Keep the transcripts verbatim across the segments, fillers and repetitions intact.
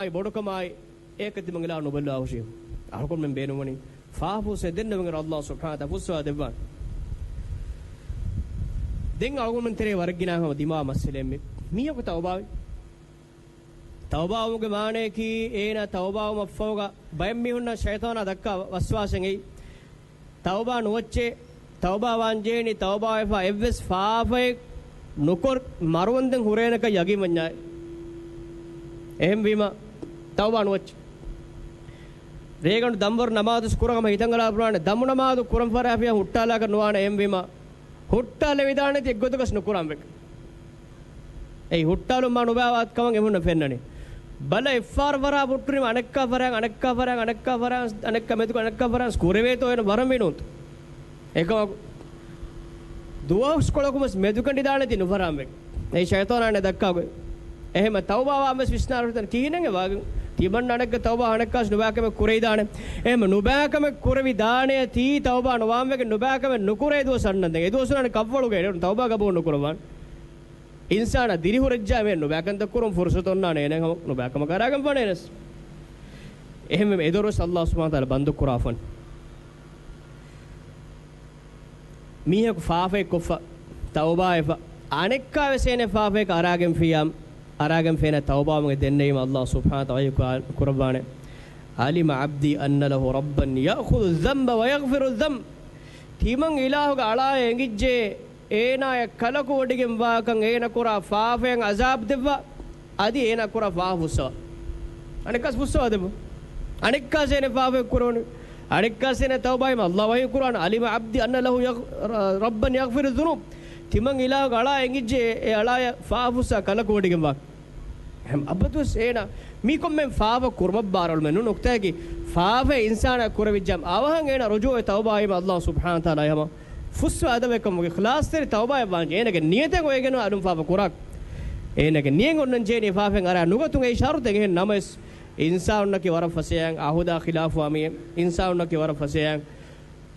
އާއި ބޮޑުކަމާއި އޭކަ ތިމަން އިލާހު ނުބައްލަވާ ހުށީ. އަޅުގަނޑުމެން ބޭނުންވަނީ ފާފަ ފުއްސެވުން ދެންނެވިގެން އަލްލާހު ސުބްޙާނަހު ވަތަޢާލާ ފުއްސަވާ ދެއްވާނެ. ދެން އަޅުގަނޑުމެން ތެރޭ ވަރަށް ގިނަ ހަމަ ދިމާ މައްސަލައެއް މި. މީހަކު ތައުބާވި. ތައުބާވުމުގެ މާނަޔަކީ އޭނާ ތައުބާވުމަށްފަހުގަ ބައެއް މީހުންނަށް ޝައިޠާނާ ދައްކާ ވަސްވާސެއް އެއީ. ތައުބާ ނުވައްޗޭ، ތައުބާ ވާންޖެހޭނީ، ތައުބާވެފަ އެއްވެސް ފާފައެއް ނުކޮށް މަރުވަންދެން ހުރޭނަކަށް ޔަގީންވަންޏާއި. އެހެންވީމަ، ތައުބާ ނުވައްޗޭ. ރޭގަނޑު ދަންވަރު ނަމާދުސް ކުރަން ހަމަ ހިތަށް އަރާ ބުނާނެ، ދަމު ނަމާދު ކުރަން ފަރާފިޔަ ހުއްޓާލާކަށް ނުވާނެ. އެހެންވީމަ، ހުއްޓާލެވިދާނެތީ އެއްގޮތަކަސް ނުކުރާން ވެ. އެއީ ހުއްޓާލުމާ ނުބާވާ ކަމަށް އެމީހުންނަށް ފެންނަނީ. ބަލަ އެއްފަހަރު ވަރާ ހުއްޓުނީމަ އަނެއްކާ ފަރާން، އަނެއްކާ ފަރާން، އަނެއްކާ ފަރާން، އަނެއްކާ މެދުކޮށް އަނެއްކާ ފަރާން ކުރެވޭތޯ އޭނަ ވަރަން ވިނުންތު. އެކަމަކު ދުވަސްކޮޅަކު ވެސް މެދުކަނޑިދާނެތީ ނުފަރާން ވެ. އެއީ ޝައިޠާނާ އޭނަ ދައްކާ ގޮތް. އެހެމަ ތައުބާވާން ވެސް ވިސްނާލަ ހުރިތަން ކިހިނެއް ވާގެން. ތިމަން އަނެއްގެ ތައުބާ އަނެއްކާސް ނުބާކަމެއް ކުރެވިދާނެ. އެހެމަ ނުބާކަމެއް ކުރެވިދާނެ ތީ ތައުބާ ނުވާން ވެގެން ނުބާކަމެއް ނުކުރޭ ދުވަސް އަންނަން ދެން. އެ ދުވަސް ނާނެ ކަށްވަޅުގަ އެ ތައުބާ ގަބޫލު ނުކުރައްވާނެ. އިންސާނާ ދިރިހުރެއްޖާ މި ނުބާކަންތައް ކުރުން ފުރުސަތު އޮންނާނެ އޭނަ ހަމަ ނުބާކަމަކަށް އަރާގެން ފަނޭނަސް. އެހެންވެ އެދޮރުވެސް އަލްލާހު ސުބްޙާނަހު ވަތަޢާލާ ބަންދު ކުރާފަން. މީހަކު ފާފައެއް ކޮށްފަ، ތައުބާވެފަ، އަނެއްކާވެސް އޭނަ ފާފައަކަށް އަރާގެންފިއްޔާ، އަރާގެންފޭނަ ތައުބާވުމުގެ ދެންނެވީމަ އަލްލާހު ސުބްޙާނަހު ވަތަޢާލާ ވަޙީ ކުރައްވާނެ. ޢަލިމަ ޢަބްދީ އަންނަ ލަހު ރައްބަން ޔައުޚުޛު އައްޒަންބަ ވަޔަޣްފިރު އައްޒަންބަ. ތިމަން އިލާހުގެ އަޅާއަށް އެނގިއްޖެ އޭނާޔަށް ކަލަކުވޮޑިގެން ވާކަން އޭނަ ކުރާ ފާފައަށް ޢަޒާބު ދެއްވާ، އަދި އޭނާ ކުރާ ފާފަ ފުއްސަވާ. އަނެއްކާސް ފުއްސަވާ ދެއްވާ. އަނެއްކާސް އޭނަ ފާފައެއް ކުރެވުނީ. އަނެއްކާސް އޭނަ ތައުބާވީމަ އަލްލާހު ވަޙީ ކުރާނެ، ޢަލިމަ ޢަބްދީ އަންނަ ލަހު ޔަޣް-، ރައްބަން ޔަޣްފިރު ޛުނޫބް. ތިމަން އިލާހުގެ އަޅާއަށް އެނގިއްޖެ އެ އަޅާޔަށް ފާފަ ފުއްސާ ކަލަކުވޮޑިގެން ވާ. އެހެން އަބަދުވެސް އޭނާ މި ކޮންމެ ފާފަ ކުރުމަށް ބާރަށް އުޅުމެއް ނޫން. ނުކުތާއަކީ ފާފައެއް އިންސާނާ ކުރެވިއްޖާ އަވަހަށް އޭނާ ރުޖޫޢަވެ ތައުބާވީމަ އަލްލާހު ސުބްޙާނަހު ވަތަޢާލާ ހަމަ ފުއްސަވާ ދެއްވާ އެކަމުގެ އިޚްލާޞްތެރި ތައުބާއެއް ވާންޖެ. އޭނާގެ ނިޔަތެއް އޮވެގެން އަލުން ފާފަ ކުރާ. އޭނާގެ ނިޔަތް އޮންނަން ޖެހެނީ ފާފައިން އަރާ ނުގަތުން. އެއީ ޝަރުޠެއް. އެހެން ނަމަވެސް އިންސާނުންނަކީ ވަރަށް ފަސޭހައިން އަހުދާ ޚިލާފުވާ މީހެއް. އިންސާނުންނަކީ ވަރަށް ފަސޭހައިން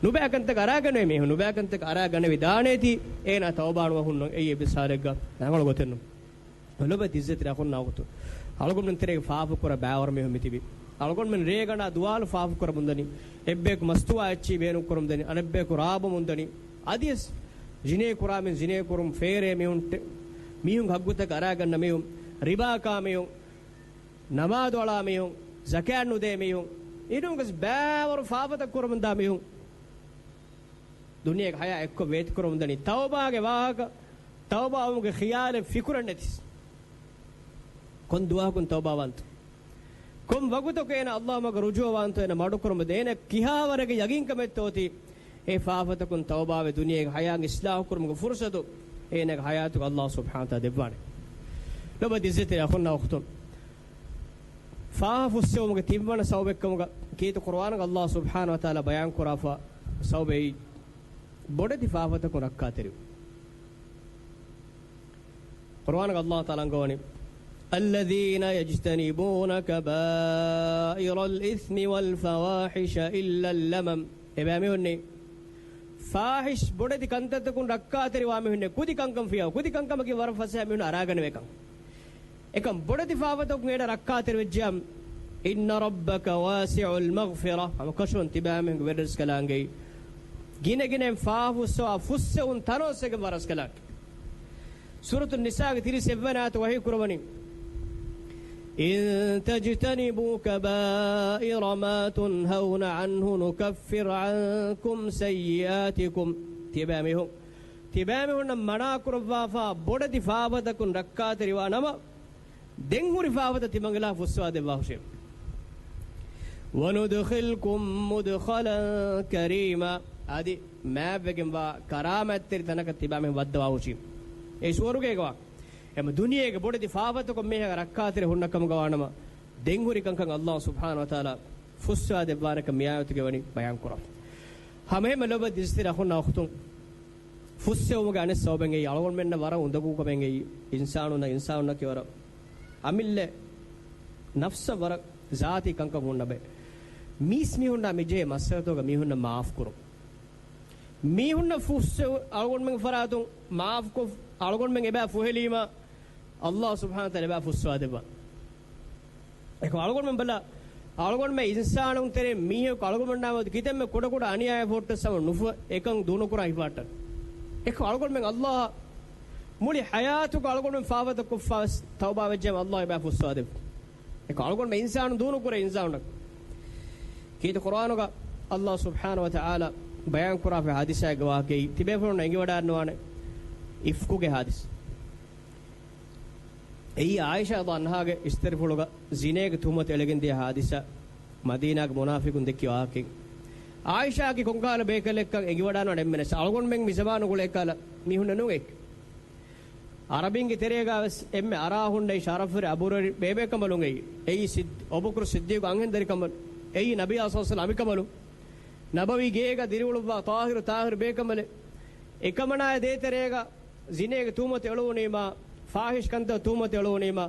ނުބައިކަންތަކަށް އަރާގަނެވޭ މީހުން. ނުބައިކަންތަކަށް އަރާގަނެވިދާނޭތީ އޭނާ ތައުބާ ނުވާ ހުންނަ އެއީ އެއްވެސް ހާލެއްގަ ރަނގަޅު ގޮތެއް ނޫން. ލޮބުވެތި އިއްޒަތްތެރި އަޚުންނާ އުޚްތުން، އަޅުގަނޑުމެން ތެރޭގަ ފާފަ ކުރާ ބައިވަރު މީހުން މިތިބީ. އަޅުގަނޑުމެން ރޭގަނޑާ ދުވާލު ފާފަ ކުރަމުންދަނީ. އެއްބަޔަކު މަސްތުވާ އެއްޗިހި ބޭނުން ކުރަމުންދަނީ. އަނެއްބަޔަކު ރާ ބޮމުންދަނީ. އަދިވެސް ޒިނޭ ކުރާ މީހުން ޒިނޭ ކުރުން، ފޭރޭ މީހުން، މީހުންގެ ހައްގުތަކަށް އަރާގަންނަ މީހުން، ރިބާ ކާ މީހުން، ނަމާދު އަޅާ މީހުން، ޒަކާތް ނުދޭ މީހުން، އިނޫންވެސް ބައިވަރު ފާފަތައް ކުރަމުންދާ މީހުން. ދުނިޔޭގެ ހަޔާތް އެއްކޮށް ވޭތުކުރަމުންދަނީ. ތައުބާގެ ވާހަކަ، ތައުބާވުމުގެ ޚިޔާލެއް ފިކުރެއް ނެތި. ކޮން ދުވަހަކުން ތައުބާވާންތޯ؟ ކޮން ވަގުތަކު އޭނަ އަލްލާހު މަގަށް ރުޖޫޢަވާންތޯ؟ އޭނަ މަޑުކުރަމުންދޭ. އޭނަ ކިހާވަރެއްގެ ޔަގީންކަމެއްތޯ އޮތީ؟ އެ ފާފަތަކުން ތައުބާވެ ދުނިޔޭގެ ހަޔާތް އިޞްލާޙު ކުރުމުގެ ފުރުޞަތު އޭނަގެ ހަޔާތުގަ އަލްލާހު ސުބްޙާނަހު ވަތަޢާލާ ދެއްވާނެ. ލޮބުވެތި އިއްޒަތްތެރި އަޚުންނާ އުޚްތުން، ފާފަ ފުއްސެވުމުގެ ތިންވަނަ ސަބަބެއްކަމުގަ ކީރިތި ޤުރުއާނުގަ އަލްލާހު ސުބްޙާނަހު ވަތަޢާލާ ބަޔާން ކުރާފަ ސަބަބެއް ބޮޑެތި ފާފަތަކުން ރައްކާތެރިވުން. ޤުރުއާނުގަ އަލްލާހު ތަޢާލާ އަންގަވަނީ، الذين يجتنبون كبائر الإثم والفواحش إلا اللمم. އެބައިމީހުންނީ ފާޙިޝް ބޮޑެތި ކަންތައްތަކުން ރައްކާތެރިވާ މީހުންނޭ. ކުދި ކަންކަން ފިޔަވާ، ކުދި ކަންކަމަކީ ވަރަށް ފަސޭހަ މީހުން އަރާގަނެވޭ ކަން. އެކަން ބޮޑެތި ފާފަތަކުން އޭނަ ރައްކާތެރިވެއްޖެޔާ، إن ربك واسع المغفرة، ހަމަކަށަވަރުން ތިބާމީހުންގެ ވެރިރަސްކަލާ އަނގައީ ގިނަގިނައިން ފާފަ ފުއްސަވާ ފުއްސެވުން ތަނަވަސްވެގެންވާ ރަސްކަލާނގެ. ސޫރަތު ނިސާގެ ތިރީސް އެއްވަނަ އާޔަތު ވަޙީ ކުރައްވަނީ، إن تجتنبوا كبائر ما تنهون عنه نكفر عنكم سيئاتكم. ތިބާމީހުން، ތިބާމީހުންނަށް މަނާކުރައްވާފާ ބޮޑެތި ފާފަތަކުން ރައްކާތެރިވާ ނަމަ، ދެން ހުރި ފާފަތައް ތިމަން އިލާހު ފުއްސަވާ ދެއްވާހުށީ. وندخلكم مدخلا كريما. އަދި މާތްވެގެންވާ ކަރާމަތްތެރި ތަނަކަށް ތިބާމީހުން ވައްދަވާހުށީ. އެ ސުވަރުގޭގަ ވާ. އެމަ ދުނިޔޭގެ ބޮޑެތި ފާފަތަކުން މީހާ ރައްކާތެރި ހުންނަ ކަމުގަ ވާނަމަ، ދެން ހުރި ކަންކަން އަލްލާހު ސުބްޙާނަހު ވަތަޢާލާ ފުއްސަވާ ދެއްވާނެކަން މި އާޔަތުގަ ވަނީ ބަޔާން ކުރާ. ހަމައެހެންމެ ލޮބުވެތި އިއްޒަތްތެރި އަޚުންނާ އުޚްތުން، ފުއްސެވުމުގެ އަނެއް ސަބަބެއް އެއީ އަޅުގަނޑުމެންނަށް ވަރަށް އުނދަގޫ ކަމެއް އެއީ، އިންސާނުންނަށް، އިންސާނުންނަކީ ވަރަށް އަމިއްލަ ނަފްސަށް ވަރަށް ޒާތީ ކަންކަން ހުންނަ ބައެއް. މީސްމީހުންނާ މިޖެހޭ މައްސަލަތަކުގަ މީހުންނަށް މާފް ކުރުން. މީހުންނަށް ފުއްސެވު އަޅުގަނޑުމެންގެ ފަރާތުން މާފްކޮށް، އަޅުގަނޑުމެން އެބަ ފުހެލީމަ، އަލްލާހު ސުބްޙާނަހު ވަތަޢާލާ އެބަ ފުއްސަވާ ދެއްވާ. އެކަމަކު އަޅުގަނޑުމެން ބަލާ، އަޅުގަނޑުމެން އިންސާނުން ތެރޭ މީހަކު އަޅުގަނޑުމެންނާ މެދު ކިތަންމެ ކުޑަކުޑަ އަނިޔާއެއް ފޯއްޓަސް ހަމަ ނުފު އެކަން ދޫނުކުރާ ހިފާއްޓަން. އެކަމަކު އަޅުގަނޑުމެން އައްލާހަށް މުޅި ޙަޔާތުގަ އަޅުގަނޑުމެން ފާފަތައް ކޮށްފަވެސް ތައުބާ ވެއްޖެ އައްލާހު އެބަ ފުއްސަވާދެއްވި. އެކަމަކު އަޅުގަނޑުމެން އިންސާނުން ދޫނުކުރޭ އިންސާނުންނަށް. ކީރިތި ޤުރްއާނުގަ އައްލާހު ސުބްޙާނަހު ވަތަޢާލާ ބަޔާންކުރާފައި ޙާދިސާއެއްގެ ވާހަކައީ ތިބޭފުޅުންނަށް އެނގިވަޑާނުވާނެ އިފްކުގެ ޙާދިސާ. އެއީ ޢާއިޝާ ރަޟިޔަﷲ ޢަންހާގެ އިސްތަށިފުޅުގަ ޒިނޭގެ ތުހުމަތު އެޅިގެން ދިޔަ ޙާދިސާ، މަދީނާގެ މުނާފިޤުން ދެއްކި ވާހަކައެއް. ޢާއިޝާއަކީ ކޮންކަހަލަ ބޭކަލެއްކަން އެނގިވަޑާނުވާނެ އެންމެނަށް. އަޅުގަނޑުމެން މި ޒަމާނުގަ އުޅޭ ކަހަލަ މީހުންނެއް ނޫން އެއީ. ޢަރަބިންގެ ތެރޭގަ ވެސް އެންމެ އަރާހުންނެއް ޝަރަފުވެރި އަބުރުވެރި ބޭބޭކަމަލުން އެއީ. އެއީ ސިއްދި، އަބޫބަކުރު ޞިއްދީޤު އަންހެން ދަރިކަމަލު. އެއީ ނަބީ ޞައްލަﷲު ޢަލައިހި ވަސައްލަމް އަނބިކަމަލު. ނަބަވީ ގޭގަ ދިރިއުޅުއްވާ ޠާހިރު ތާހިރު ބޭކަމަލެއް. އެކަމަނާއަށް ދޭތެރޭގަ ޒިނޭގެ ތުހުމަތު އެޅުވުނީމާ، ފާޙިޝް ކަންތައް ތުހުމަތު އެޅުވުނީމާ،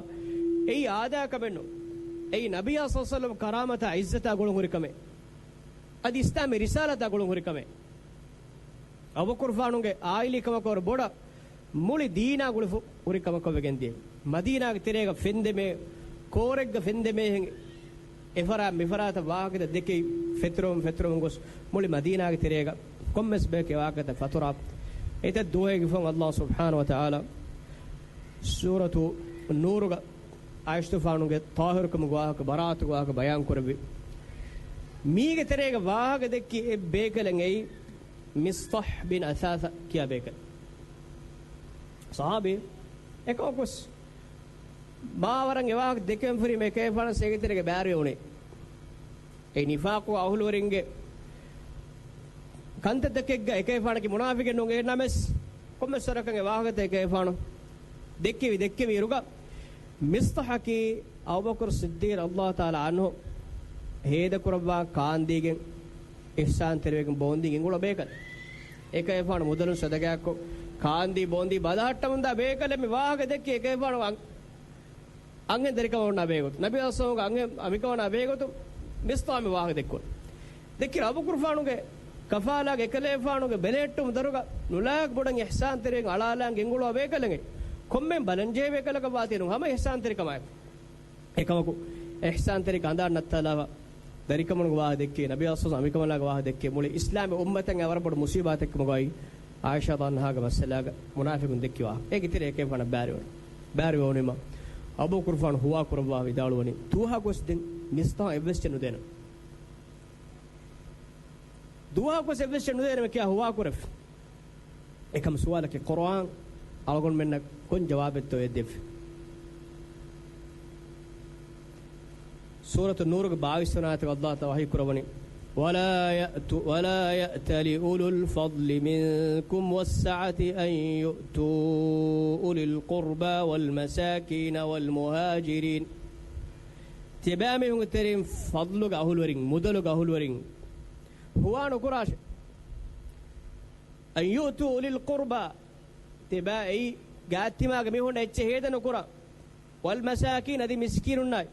އެއީ އާދައިގެ ކަމެއް ނޫން. އެއީ ނަބިއްޔާ ޞައްލަﷲު ޢަލައިހި ވަސައްލަމަ ކަރާމަތާ ޢިއްޒަތާ ގުޅުން ހުރި ކަމެއް. އަދި އިސްލާމީ ރިސާލަތާ ގުޅުން ހުރި ކަމެއް. އަބޫބަކުރުފާނުގެ ޢާއިލީ ކަމަކަށް ވަރަށް ބޮޑަށް މުޅި ދީނާ ގުޅިފަ ހުރި ކަމަކަށް ވެގެން ދިޔަ. މަދީނާގެ ތެރޭގަ ފެންދެމޭ، ކޯރެއްގަ ފެންދެމޭހެން އެފަރާތް މިފަރާތަށް ވާހަކަތައް ދެކެވި، ފެތުރަމުން ފެތުރަމުން ގޮސް މުޅި މަދީނާގެ ތެރޭގަ ކޮންމެސް ބަޔަކު އެ ވާހަކަތައް ފަތުރާ. އެތައް ދުވަހެއްގެ ފަހުން އައްލާހު ސުބްޙާނަހު ވަތަޢާލާ ސޫރަތު ނޫރުގަ ޢާއިޝަތުފާނުގެ ޠާހިރުކަމުގެ ވާހަކަ، ބަރާއަތުގެ ވާހަކަ ބަޔާން ކުރެއްވި. މީގެ ތެރޭގަ ވާހަކަ ދެއްކި އެއް ބޭކަލެއް އެއީ މިޞްޠަޙް ބިން އަސާސަ ކިޔާ ބޭކަލެއް. ޞަޙާބީ. އެކަމަކުވެސް މާ ވަރަށް އެ ވާހަކަ ދެކެވެން ފުރީމަ އެކަލޭގެފާނަށް އޭގެ ތެރޭގަ ބައިވެރިވެވުނީ. އެ ނިފާޤު އަހުލުވެރިންގެ ކަންތައްތަކެއްގަ އެކަލޭގެފާނަކީ މުނާފިޤެއް ނޫން. އެހެންނަމަވެސް ކޮންމެސް ވަރަކަށް އެ ވާހަކަތައް އެކަލޭގެފާނު ދެއްކެވި، ދެއްކެވި އިރުގަ މިޞްޠަޙަކީ އަބޫބަކުރު ޞިއްދީޤު ރަޟިޔަﷲު ތަޢާލާ ޢަންހު ހޭދަކުރައްވާ ކާންދީގެން އިޙްސާންތެރިވެގެން ބޯންދީގެން އުޅުއްވާ ބޭކަލެއް. އެކަލޭގެފާނު މުދަލުން ޞަދަޤާތްކޮށް، ކާންދީ ބޯންދީ ބަލަހައްޓަމުންދާ ބޭކަލެއް. މި ވާހަކަ ދެއްކި އެކަލޭގެފާނު އަން-، އަންހެން ދަރިކަމަށް އޮންނާ ބެހޭގޮތުން، ނަބީ ޞައްލަﷲު ޢަލައިހި ވަސައްލަމަގެ އަންހެން އަނބިކަމަށް އޮންނާ ބެހޭގޮތުން މިޞްޠަޙު މި ވާހަކަ ދެއްކުން. ދެއްކި އަބޫބަކުރުފާނުގެ ކަފާލާގެ އެކަލޭގެފާނުގެ ބެލެހެއްޓުމުގެ ދަރުގަ ނުލާގެ ބޮޑަށް އިޙްސާންތެރިވެގެން އަޅާލާން ގެންގުޅުއްވާ ބޭކަލެއް. ކޮންމެ ބަލަންޖެހޭ ބޭކަލަކަށް ވާތީ ނޫން، ހަމަ އިޙްސާންތެރިކަމާއެކު. އެކަމަކު، އިޙްސާންތެރިކަން އަނދާން ނައްތާލާފަ، ދަރިކަމުންގެ ވާހަކަ ދެއްކޭ، ނަބީ ޞައްލަﷲު ޢަލައިހި ވަސައްލަމަ އަނބިކަމަލާގެ ވާހަކަ ދެއްކޭ، މުޅި އިސްލާމީ އުއްމަތަށް އެ ވަރަށް ބޮޑު މުޞީބާތެއް ކަމުގައި ޢާއިޝާ ރަޟިޔަﷲު ޢަންހާގެ މައްސަލާގަ މުނާފިޤުން ދެއްކި ވާހަކަ. އޭގެ ތެރޭ އެކަލޭގެފާނަށް ބައިވެރިވުނު. ބައިވެރިވެވުނީމަ، އަބޫބަކުރުފާނު ހުވާ ކުރައްވާ ވިދާޅުވަނީ، ދުވަހަކުވެސް ދެން މިޞްޠަޙަށް އެއްވެސް އެއްޗެއް ނުދޭނަން. ދުވަހަކުވެސް އެއްވެސް އެއްޗެއް ނުދޭނަމޭ ކިޔާ ހުވާ ކުރެފި. އެކަމަ ސުވާލަކީ، ޤުރުއާން އަޅުގަނޑުމެންނަށް ކޮން ޖަވާބެއްތޯ އެ ދެއްވި؟ ސޫރަތު ނޫރުގެ ބާވީސް ވަނަ އާޔަތުގަ އައްލާހު ތަޢާލާ ވަޙީ ކުރައްވަނީ، ولا يأت-، ولا يأتل أولو الفضل منكم والسعة أن يؤتوا أولي القربى والمساكين والمهاجرين. ތިބާމީހުންގެ ތެރެއިން ފަޟްލުގެ އަހުލުވެރިން، މުދަލުގެ އަހުލުވެރިން ހުވާ ނުކުރާށޭ. أن يؤتوا أولي القربى، ތިބާ އެއީ ގާތްތިމާގެ މީހުންނަށް އެއްޗެއް ހޭދަ ނުކުރާ. والمساكين، އަދި މިސްކީނުންނާއި.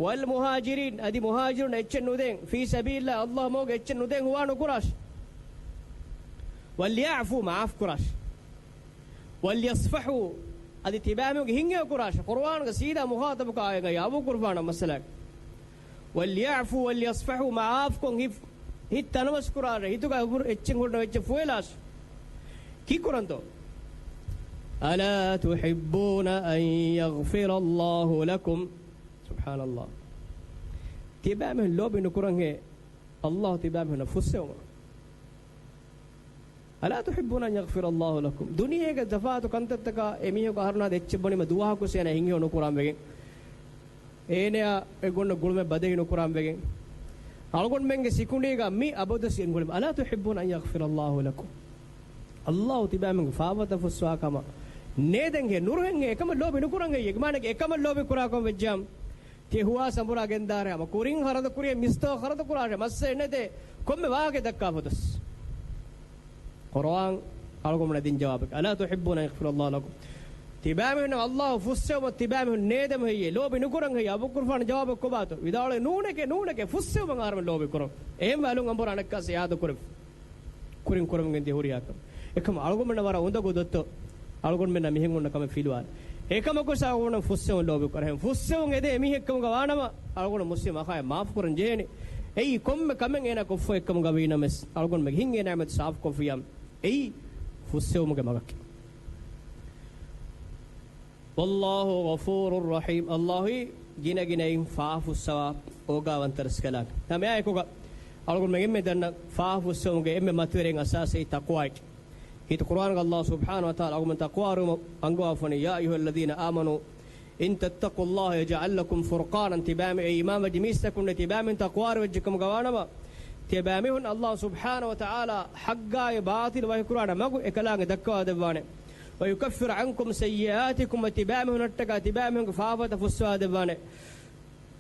والمهاجرين، އަދި މުހާޖިރުން އެއްޗެއް ނުދޭން، في سبيل الله، އައްލާހު މަގުގަ އެއްޗެއް ނުދޭން ހުވާ ނުކުރާށޭ. وليعفوا، މާފު ކުރާށޭ. وليصفحوا، އަދި ތިބާމީހުންގެ ހިތްހެޔޮ ކުރާށޭ. ޤުރުއާނުގެ ސީދާ މުޚާޠަބު ކާ އައި އަބޫބަކުރުފާނަށް މައްސަލައެއް. وليعفوا وليصفحوا، މާފުކޮށް ހިތް، ހިތް ތަނަވަސް ކުރާށޭ، ހިތުގަ އެއްޗެއް ހުރި އެއްޗެއް ފުއިލާށޭ. ކީއްކުރަންތޯ؟ ألا تحبون أن يغفر الله لكم؟ ސުބްޙާނައްލާހް. ތިބާމީހުން ލޯބި ނުކުރަންހޭ އައްލާހު ތިބާމީހުންނަށް ފުއްސެވުމަށް؟ ألا تحبون أن يغفر الله لكم؟ ދުނިޔޭގެ ތަފާތު ކަންތައްތަކާ އެމީހަކު އަހަރުން އާދެ އެއްޗެއް ބުނީމަ ދުވަހަކުވެސް އޭނަ ހިތްހެޔޮ ނުކުރާން ވެގެން، އޭނަޔާ އެ ގޮންނަ ގުޅުމެއް ބަދަހި ނުކުރާން ވެގެން، އަޅުގަނޑުމެންގެ ސިކުނޑީގަ މި އަބަދުވެސް ގެންގުޅެމެ. ألا تحبون أن يغفر الله لكم؟ އައްލާހު ތިބާމެންގެ ފާފަތައް ފުއްސަވާ ކަމަށް ނޭދެންހޭ، ނުރުހެންހޭ، އެކަމަށް ލޯބި ނުކުރަންހޭ. އެގެ މާނައަކީ އެކަމަށް ލޯބި ކުރާކަމަށް ވެއްޖާމަ، ތި ހުވާ ސަނބުރާ ގެންދާށޭ، ހަމަ ކުރިން ޚަރަދު ކުރިޔަށް މިސްތަށް ޚަރަދު ކުރާށޭ، މައްސަލައެއް ނެތޭ. ކޮންމެ ވާހަކައެއް ދައްކާފަ ދޮސް. ޤުރުއާން އަޅުގަނޑުމެންނަށް ދިން ޖަވާބެއް. ألا تحبون أن يغفر الله لكم؟ ތިބާމީހުންނަށް އައްލާހު ފުއްސެވުމަށް ތިބާމީހުން ނޭދެމު ހެއްޔޭ؟ ލޯބި ނުކުރަން ހެއްޔޭ؟ އަބޫބަކުރުފާނު ޖަވާބެއް ކޮބާތޯ؟ ވިދާޅުވީ، ނޫނެކޭ، ނޫނެކޭ، ފުއްސެވުމަށް އަހަރެމެން ލޯބި ކުރަން. އެހެންވެ އަލުން އަނބުރާ އަނެއްކާ އިޢާދަ ކުރެވި. ކުރިން ކުރަމުން ގެންދިޔަ ހުރިހާ ކަމެއް. އެކަމަ އަޅުގަނޑުމެންނަށް ވަރަށް އުނދަގޫ ދޮއްތޯ؟ އަޅުގަނޑުމެންނަށް މިހެން އޮންނަ ކަމެއް ފިލުވާލަން. އެކަމަކު އަޅުގަނޑު ފުއްސެވުން ލޯބިކުރޭ. ފުއްސެވުން އެދޭ އެމީހެއްކަމުގަ ވާނަމަ، އަޅުގަނޑު މުސްލިމް އަޚާއަށް މާފުކުރަން ޖެހޭނެ. އެއީ ކޮންމެ ކަމެއް އޭނާ ކޮށްފައި ކަމުގަ ވީނަމަވެސް، އަޅުގަނޑުމެން ހިނގޭ ނިޢުމަތު ސާފުކޮށްފިޔާ. އެއީ ފުއްސެވުމުގެ މަގަކީ. والله غفور رحيم. ﷲ އީ ގިނަގިނައިން ފާފުއްސަވާ އޯގާވަންތަ ރަސްކަލާނގެ. ހަމައެއާއެކުގަ އަޅުގަނޑުމެން އެންމެ ދަންނަ ފާފުއްސެވުމުގެ އެންމެ މަތިވެރިން އަސާސީ ތަޤްވާއެކޭ. ކީރިތި ޤުރްއާނުގަ ﷲ ސުބްޙާނަހޫ ވަތަޢާލާ އަޅުގަނޑުމެން ތަޤްވާ ކުރުމަށް އަންގަވާފަވަނީ، يا أيها الذين آمنوا إن تتقوا الله يجعل لكم فرقانا. ތިބާމި، އޭ އީމާންވެއްޖެ މީސްތަކުންނޭ، ތިބާމީހުން ތަޤްވާވެރިވެއްޖެކަމުގަ ވާނަމަ، ތިބާމީހުން ﷲ ސުބްޙާނަހޫ ވަތަޢާލާ ޙައްޤާއި ބާޠިލު ވަކިކުރާނެ މަގު އެކަލާނގެ ދައްކަވާދެއްވާނެ. ويكفر عنكم سيئاتكم، ތިބާމީހުންނަށްޓަކާ ތިބާމީހުންގެ ފާފަތައް ފުއްސަވާދެއްވާނެ.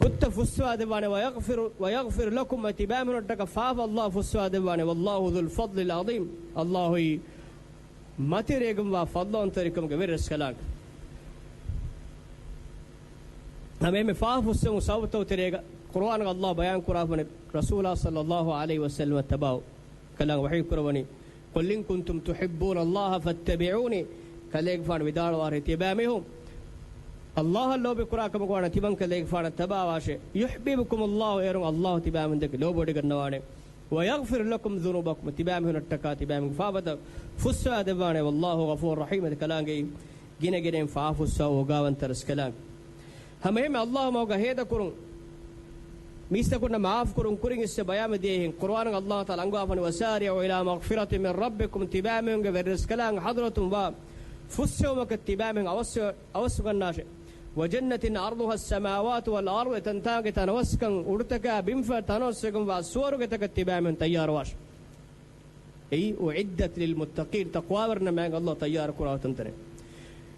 ގުތައް ފުއްސަވާދެއްވާނެ. ويغفر، ويغفر لكم، ތިބާމީހުންނަށްޓަކާ ފާފަ ﷲ ފުއްސަވާދެއްވާނެ. والله ذو الفضل العظيم، ﷲ އީ މަތިވެރިކަމުގެ ވެރި ރަސްކަލާނގެ. ހަމައެހެންމެ ފާފަ ފުއްސެވުމުގެ ސަބަބުތަކުގެ ތެރޭގަ ޤުރްއާނުގަ ﷲ ބަޔާން ކުރާފަވަނީ ރަސޫލާ ޞައްލައްލާހު ޢަލައިހި ވަސައްލަމަށް ތަބާވު ކަލާނގެ ވަޙީ ކުރައްވަނީ، قل إن كنتم تحبون الله فاتبعوني. ކަލޭގެފާނު ވިދާޅުވާށޭ، ތިޔަބައިމީހުން ﷲ އަށް ލޯބި ކުރާ ކަމަކު ވާނަމަ ތިމަން ކަލޭގެފާނަށް ތަބާވާށޭ. يحببكم الله، އޭރުން ﷲ ތިބާމީހުން ދެކެ ލޯބިވެޑިގަންނަވާނެ. ويغفر لكم ذنوبكم، ތިބާމީހުންނަށްޓަކާ ތިބާމީހުންގެ ފާފަތައް ފުއްސަވާދެއްވާނެ. والله غفور رحيم، އަދި ކަލާނގެއީ ގިނަގިނައިން ފާފަ ފުއްސަވާ އޯގާވަންތަ ރަސްކަލާނގެ. ހަމައެހެންމެ ﷲ މަގުގަ ހޭދަކުރުން، މީސްތަކުންނަށް މާފުކުރުން ކުރިން އިސްވެ ބަޔާންވެ ދިޔައިހެން، ޤުރްއާނުގަ ﷲ ތަޢާލާ އަންގަވާފަވަނީ، وسارعوا إلى مغفرة من ربكم، ތިބާމީހުންގެ ވެރިރަސްކަލާނގެ ޙަޟްރަތުން ވާ ފުއްސެވުމަކަށް ތިބާމީހުން އަވަސް، އަވަސްވެގަންނާށޭ. وجنة عرضها السماوات والأرض، ތަންތާނގެ ތަނަވަސްކަން އުޑުތަކާ ބިންފަތަށް ތަނަވަސްވެގެންވާ ސުވަރުގެތަކަށް ތިބާމީހުން ތައްޔާރުވާށޭ. އެއީ أعدت للمتقين، ތަޤްވާވެރިންނަށް މާތް ﷲ ތައްޔާރު ކުރާ ތަންތަނެއް.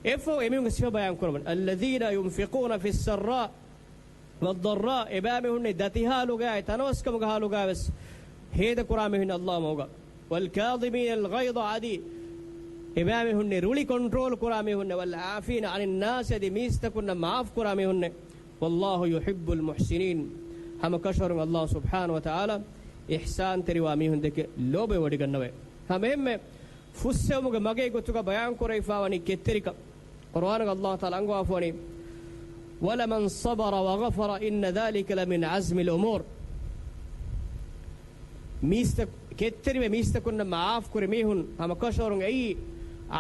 އެއަށްފަހު އެމީހުންގެ ސިފަ ބަޔާން ކުރައްވަނީ، الذين ينفقون في السراء والضراء، އެބައިމީހުންނީ ދަތި ޙާލުގައި ތަނަވަސްކަމުގެ ޙާލުގައިވެސް ހޭދަކުރާ މީހުން ﷲ މަގުގަ. والكاظمين الغيظ، އަދި އެބައިމީހުންނީ ރުޅި ކޮންޓްރޯލް ކުރާ މީހުންނޭ. والعافين عن الناس، އަދި މީސްތަކުންނަށް މާފު ކުރާ މީހުންނޭ. والله يحب المحسنين، ހަމަ ކަށަވަރުން ﷲ ސުބްޙާނަހޫ ވަތަޢާލާ އިޙްސާންތެރިވާ މީހުން ދެކެ ލޯބިވެޑިގަންނަވައޭ. ހަމައެހެންމެ ފުއްސެވުމުގެ މަގޭ ގޮތުގަ ބަޔާން ކުރެވިފަވަނީ ކެތްތެރިކަން. ޤުރްއާނުގަ ﷲ ތަޢާލާ އަންގަވާފަވަނީ، ولمن صبر وغفر إن ذلك لمن عزم الأمور. މީސްތަކު، ކެތްތެރިވެ މީސްތަކުންނަށް މާފު ކުރި މީހުން ހަމަ ކަށަވަރުން އެއީ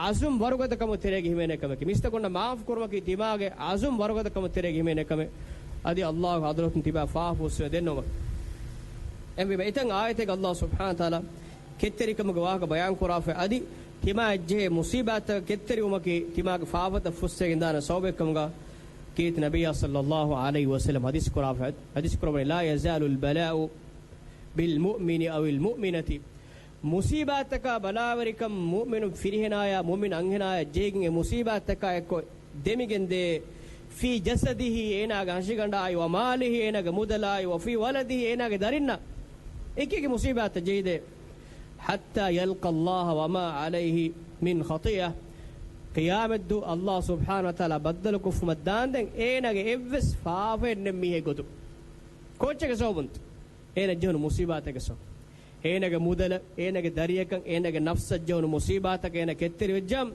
ޢަޒުމް ވަރުގަދަ ކަމުގެ ތެރޭގަ ހިމެނޭ ކަމެކޭ. މީސްތަކުންނަށް މާފު ކުރުމަކީ ތިމާގެ ޢަޒުމް ވަރުގަދަ ކަމުގެ ތެރޭގަ ހިމެނޭ ކަމެއް. އަދި ﷲ ގެ ޙަޟްރަތުން ތިބާ ފާފަ ފުއްސެވެ ދެންނެވުމަށް. އެހެންވީމަ އެތަން އާޔަތެއްގަ ﷲ ސުބްޙާނަހޫ ވަތަޢާލާ ކެތްތެރިކަމުގެ ވާހަކަ ބަޔާން ކުރާފަ އަދި ތިމާއަށް ޖެހޭ މުޞީބާތަކަށް ކެތްތެރިވުމަކީ ތިމާގެ ފާފަތައް ފުއްސަވެގެންދާނެ ސަބަބެއް ކަމުގަ ކީރިތި ނަބިއްޔާ ޞައްލައްލާހު ޢަލައިހި ވަސައްލަމަ ޙަދީޘް ކުރާފަ، ޙަދީޘް ކުރައްވަނީ، لا يزال البلاء بالمؤمن أو المؤمنة. މުޞީބާތަކާ ބަލާވެރިކަން މުއުމިނު ފިރިހެނާޔާ މުއުމިނު އަންހެނާޔަށް ޖެހިގެން އެ މުޞީބާތަކާ އެއްކޮށް ދެމިގެންދޭ، في جسده، އޭނާގެ ހަށިގަނޑާއި، وماله، އޭނާގެ މުދަލާއި، وفي ولده، އޭނާގެ ދަރިންނަށް އެކިއެކި މުޞީބާތައް ޖެހިދޭ. حتى يلقى الله وما عليه من خطيئة. ޤިޔާމަތްދުވަހު ﷲ ސުބްޙާނަހޫ ވަތަޢާލާ ބައްދަލުކޮށްފުމަށް ދާންދެން އޭނާގެ އެއްވެސް ފާފައެއް ނެތް މީހެއް ގޮތުން. ކޯއްޗެއްގެ ސަބަބުންތަ؟ އޭނަ ޖެހުނު މުޞީބާތެއްގެ ސަބަބުން. އޭނަގެ މުދަލަށް، އޭނަގެ ދަރިއަކަށް، އޭނަގެ ނަފްސަށް ޖެހުނު މުޞީބާތަކަށް އޭނަ ކެތްތެރިވެއްޖާމަ،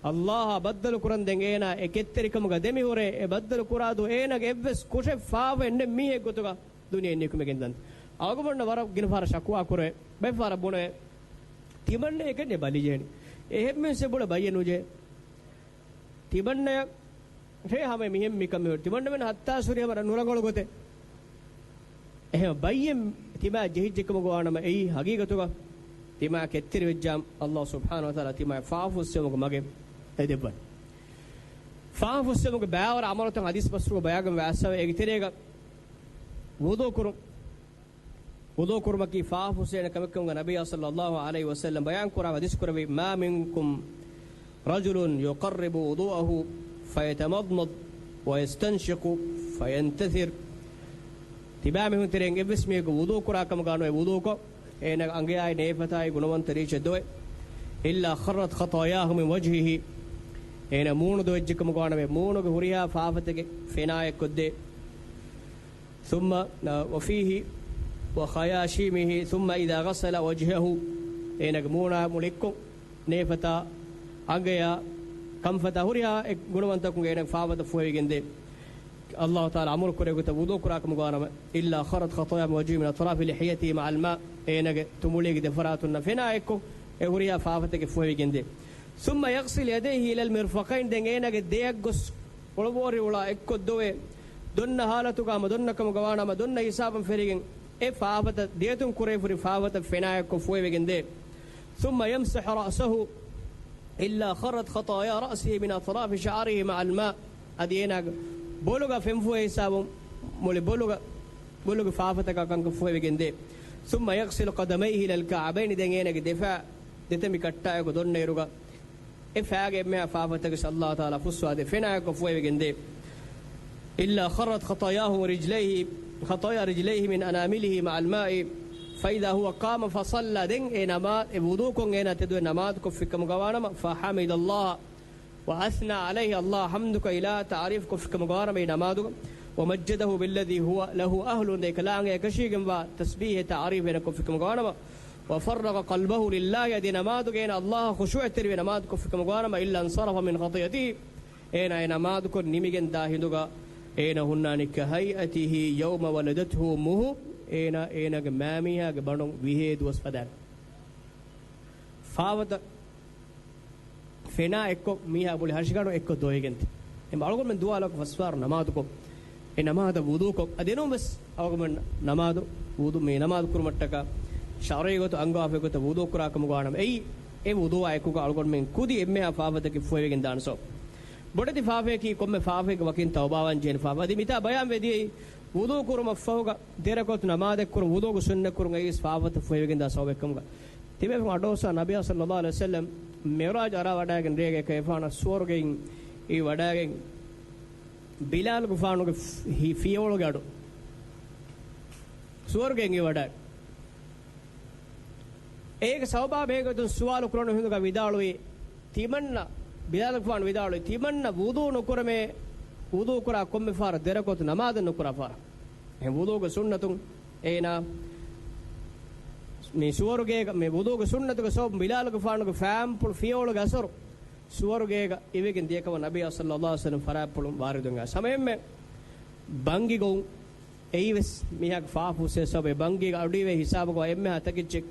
ﷲ އާ ބައްދަލު ކުރަންދެން އޭނާ އެ ކެތްތެރިކަމުގަ ދެމިހުރޭ، އެ ބައްދަލު ކުރާ ދުވަހު އޭނަގެ އެއްވެސް ކުށެއް ފާފައެއް ނެތް މީހެއް ގޮތުގަ ދުނިޔެއިން ނިކުމެގެން ދާން. އަޅުގަނޑުމެންނަށް ވަރަށް ގިނަ ފަހަރަށް ޝަކުވާ ކުރޭ، ބައެއް ފަހަރަށް ބުނޭ، ތިމަންނައަށް އެކަންޏެއް ބަލިޖެހެނީ. އެހެންވެސް އެބަ ބުނޭ ބައްޔެއް ނުޖެހޭ. ތިމަންނައަށް ހޭ ހަމަ މިހެން މިކަމެއް ހުރި. ތިމަންނަމެން ހައްތާ ސުރި ހަމަ ނުރަނގަޅު ގޮތެއް. އެހެން ބައްޔެއް ތިމާ ޖެހިއްޖެކަމުގަ ވާނަމަ އެއީ ހަގީގަތުގަ ތިމާ ކެތްތެރިވެއްޖާމަ، ﷲ ސުބްޙާނަހޫ ވަތަޢާލާ ތިމާ ފާފަ ފުއްސެވުމުގެ މަގެއް ހެދެއްވަން. ފާފަ ފުއްސެވުމުގެ ބައިވަރު ޢަމަލުތައް ޙަދީޘް ބަސްފުޅު ބަޔާންވެ އައިސްފަވޭ. އޭގެ ތެރޭގަ ވުޟޫ ކުރުން. ވުޟޫ ކުރުމަކީ ފާފަ ފުއްސޭނެ ކަމެއްކަމުގަ ނަބިއްޔާ ޞައްލައްލާހު ޢަލައިހި ވަސައްލަމަ ބަޔާން ކުރާ ޙަދީޘް ކުރެއްވި، ما منكم رجل يقرب وضوءه فيتمضمض ويستنشق فينتثر. ތިބާމީހުން ތެރެއިން އެއްވެސް މީހަކު ވުޟޫ ކުރާ ކަމުގަ ނުވެ ވުޟޫކޮށް، އޭނަ އަނގަޔާއި ނޭފަތާއި ގުނަވަންތަ ރީއްޗެއް ދޮވެ، إلا خرت خطاياه من وجهه. އޭނަ މޫނު ދޮވެއްޖެ ކަމުގަ ނުވެ މޫނުގެ ހުރިހާ ފާފަތަކެއް ފެނާ އެއްކޮށްދޭ. ثم، وفيه وخياشيمه، ثم إذا غسل وجهه، އޭނަގެ މޫނާ މުޅިއްކޮށް، ނޭފަތާ، އަނގަޔާ، ކަންފަތާ ހުރިހާ އެއް ގުނަވަންތަކުން އޭނަ ފާފަތައް ފޮހެވިގެންދޭ. ﷲ ތަޢާލާ އަމުރު ކުރޭ ގޮތަށް ވުޟޫ ކުރާ ކަމުގަ ވާނަމަ، إلا خرت خطاياه من وجهه من أطراف لحيته مع الماء، އޭނަގެ ތުނބުޅީގެ ދެފަރާތުންނަށް ފެނާ އެއްކޮށް އެ ހުރިހާ ފާފަތަކެއް ފޮހެވިގެންދޭ. ثم يغسل يديه إلى المرفقين، ދެން އޭނަގެ ދެއަށް ގޮސް ކޮޅުބޯރި އުޅާ އެއްކޮށް ދޮވޭ. ދޮންނަ ހާލަތުގަ ހަމަ ދޮންނަ ކަމުގަ ވާނަމަ، ދޮންނަ ހިސާބަށް ފެރިގެން އެ ފާފަތައް ދެއަތުން ކުރެވިފައި ހުރި ފާފަތައް ފެނާ އެއްކޮށް ފޮހެވިގެންދޭ. ثم يمسح رأسه إلا خرت خطايا رأسه من أطراف شعره مع الماء. އަދި އޭނާގެ ބޮލުގަ ފެންފޮހެ ހިސާބުން މުޅި ބޮލުގަ، ބޮލުގެ ފާފަތަކާ ކަންކަން ފޮހެވިގެންދޭ. ثم يغسل قدميه إلى الكعبين، ދެން އޭނާގެ ދެފާ ދެތަން މި ކައްޓާއެކު ދޮންނައިރުގަ އެ ފާގެ އެންމެހާ ފާފަތަކެސް ﷲ ތަޢާލާ ފުއްސާދޭ، ފެނާއެއްކޮށް ފޮހެވިގެންދޭ. إلا خرت خطاياه رجليه، خطايا رجليه من أنامله مع الماء، فإذا هو قام فصلى، ދެން އެ ނަމާ، އެ ވުޟޫކޮށް އޭނާ ތެދުވެ ނަމާދުކޮށްފި ކަމުގަ ވާނަމަ، فحمد الله وأثنى عليه، ﷲ އަށް ޙަމްދުކޮށް އިލާ ތަޢުރީފް ކޮށްފި ކަމުގަ ވާނަމަ އެ ނަމާދުގަ، ومجده بالذي هو له أهل، ދެ ކަލާނގެ އެކަށީގެންވާ ތަސްބީޙެއް ތަޢުރީފެއް އޭނަ ކޮށްފި ކަމުގަ ވާނަމަ، وفرغ قلبه لله، އަދި ނަމާދުގަ އޭނަ ﷲ އަށް ޚުޝޫޢަތްތެރިވެ ނަމާދު ކޮށްފި ކަމުގަ ވާނަމަ، إلا انصرف من خطيته، އޭނާ އެ ނަމާދުކޮށް ނިމިގެން ދާ ހިނދުގަ އޭނަ ހުންނާނީ كهيئته يوم ولدته أمه، އޭނާ އޭނާގެ މާމީހާގެ ބަނޑުން ވިހޭ ދުވަސް ފަދައިން. ފާފަތައް ފެނާ އެއްކޮށް މީހާ މުޅި ހަށިގަނޑު އެއްކޮށް ދޮވެގެން ތި. އެ އަޅުގަނޑުމެން ދުވާލަކު ފަސްވާރު ނަމާދުކޮށް، އެ ނަމާދަށް ވުޟޫކޮށް، އަދި އެނޫން ވެސް އަޅުގަނޑުމެން ނަމާދު، ވުޟޫ، މި ނަމާދު ކުރުމަށްޓަކާ ޝަރުޢީ ގޮތުން އަންގަވާފައި ގޮތަށް ވުޟޫ ކުރާ ކަމުގަ ވާނަމަ، އެއީ އެ ވުޟޫއާ އެކުގަ އަޅުގަނޑުމެން ކުދި އެންމެހާ ފާފަތަކެއް ފޮހެވިގެން ދާނެ ސަބަބު. ބޮޑެތި ފާފަޔަކީ ކޮންމެ ފާފައެއްގެ ވަކިން ތައުބާވާން ޖެހޭނެ ފާފަ. އަދި މިތާ ބަޔާން ވެދިޔައީ، ވުޟޫ ކުރުމަށްފަހުގަ ދެ ރަކުޢަތު ނަމާދެއް ކުރުން، ވުޟޫގެ ސުންނަތް ކުރުން އެއީ ވެސް ފާފަތައް ފޮހެވިގެން ދާ ސަބަބެއް ކަމުގަ. ތިބޭފުޅުން އަޑުއައްސާ ނަބިއްޔާ ޞައްލައްލާހު ޢަލައިހި ވަސައްލަމް މިޢުރާޖު އަރާ ވަޑައިގެން ރޭގަ އެކަލޭގެފާނަށް ސުވަރުގެއިން އިވި ވަޑައިގެން ބިލާލުގެފާނުގެ ފި-، ފިޔަވަޅުގެ އަޑު ސުވަރުގެއިން އިވި ވަޑައި. އޭގެ ސަބަބާ ބެހޭގޮތުން ސުވާލު ކުރަން ހިނދުގަ ވިދާޅުވީ، ތިމަންނަ، ބިލާލުގެފާނު ވިދާޅުވީ، ތިމަންނަ ވުޟޫ ނުކުރަމޭ، ވުޟޫ ކުރާ ކޮންމެ ފަހަރަށް ދެ ރަކުޢަތު ނަމާދެއް ނުކުރާ ފަހަރަށް. އެހެން ވުޟޫގެ ސުންނަތުން އޭނާ މި ސުވަރުގޭގަ، މި ވުޟޫގެ ސުންނަތުގެ ސަބަބުން ބިލާލުގެފާނުގެ ފާންޕުޅު ފިޔަވަޅުގެ އަސަރު ސުވަރުގޭގަ އިވިގެން ދިޔަކަމަށް ނަބިއްޔާ ޞައްލައްލާހު ޢަލައިހި ވަސައްލަމް ފަރާތްޕުޅުން ވާރިދުވެގެން އައިސް. ހަމައެންމެ ބަންގިގައު އެއީވެސް މީހާގެ ފާފަ ފުއްސޭ ސަބަބެއް. ބަންގީގަ އަޑުއިވޭ ހިސާބުގަ އެންމެހާ ތަކެއްޗެއް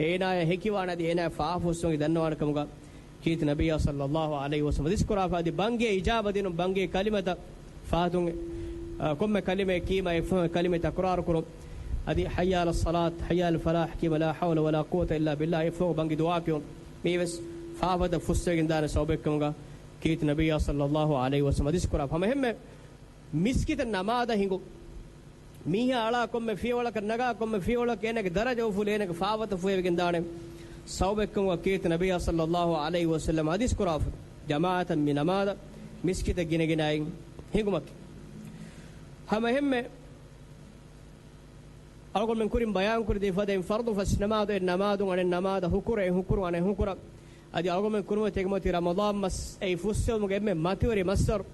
އޭނާޔަށް ހެކިވާނެ އަދި އޭނާޔަށް ފާފަ ފުއްސުމުގެ ދަންނަވާނެ ކަމުގަ ކީރިތި ނަބިއްޔާ ޞައްލައްލާހު ޢަލައިހި ވަސައްލަމް ޙަދީޘް ކުރާފަ އަދި ބަންގީ އިޖާބަ ދިނުން ބަންގީ ކަލިމަތައް ފަހަތުން، އަ، ކޮންމެ ކަލިމައެއް ކީމަ އެފަހު ކަލިމަތް ތަކުރާރު ކުރުން އަދި حي على الصلاة، حي على الفلاح ކީމަ لا حول ولا قوة إلا بالله އެފަހު ބަންގި ދުޢާ ކިޔުން. މީވެސް ފާފަތައް ފުއްސަވެގެން ދާނެ ސަބަބެއް ކަމުގަ ކީރިތި ނަބިއްޔާ ޞައްލައްލާހު ޢަލައިހި ވަސައްލަމް ޙަދީޘް ކުރާ. ހަމައެހެންމެ މިސްކިތަށް ނަމާދަށް ހިނގު މީހާ އަޅާ ކޮންމެ ފިޔަވަޅަކަށް ނަގާ ކޮންމެ ފިޔަވަޅަކަށް އޭނަގެ ދަރަޖަ އުފުލޭ އޭނަގެ ފާފަތައް ފޮހެވިގެން ދާނެ ސަބަބެއްކަމުގަ ކީރިތި ނަބިއްޔާ ޞައްލައްލާހު ޢަލައިހި ވަސައްލަމް ޙަދީޘް ކުރާފަ. ޖަމާޢަތަށް މި ނަމާދަށް މިސްކިތަށް ގިނަގިނައިން ހިނގުމަކީ. ހަމައެހެންމެ އަޅުގަނޑުމެން ކުރިން ބަޔާންކުރެއްވި ފަދައިން ފަރުޟު ފަސް ނަމާދު އެއް ނަމާދު އަނެއް ނަމާދަށް ހުކުރު އެއް ހުކުރު އަނެއް ހުކުރަށް އަދި އަޅުގަނޑުމެން ކުރިމަތި ތެގެމަތި ރަމަޟާން މަސް އެއީ ފުއްސެވުމުގެ އެންމެ މަތިވެރި މައްސަރު.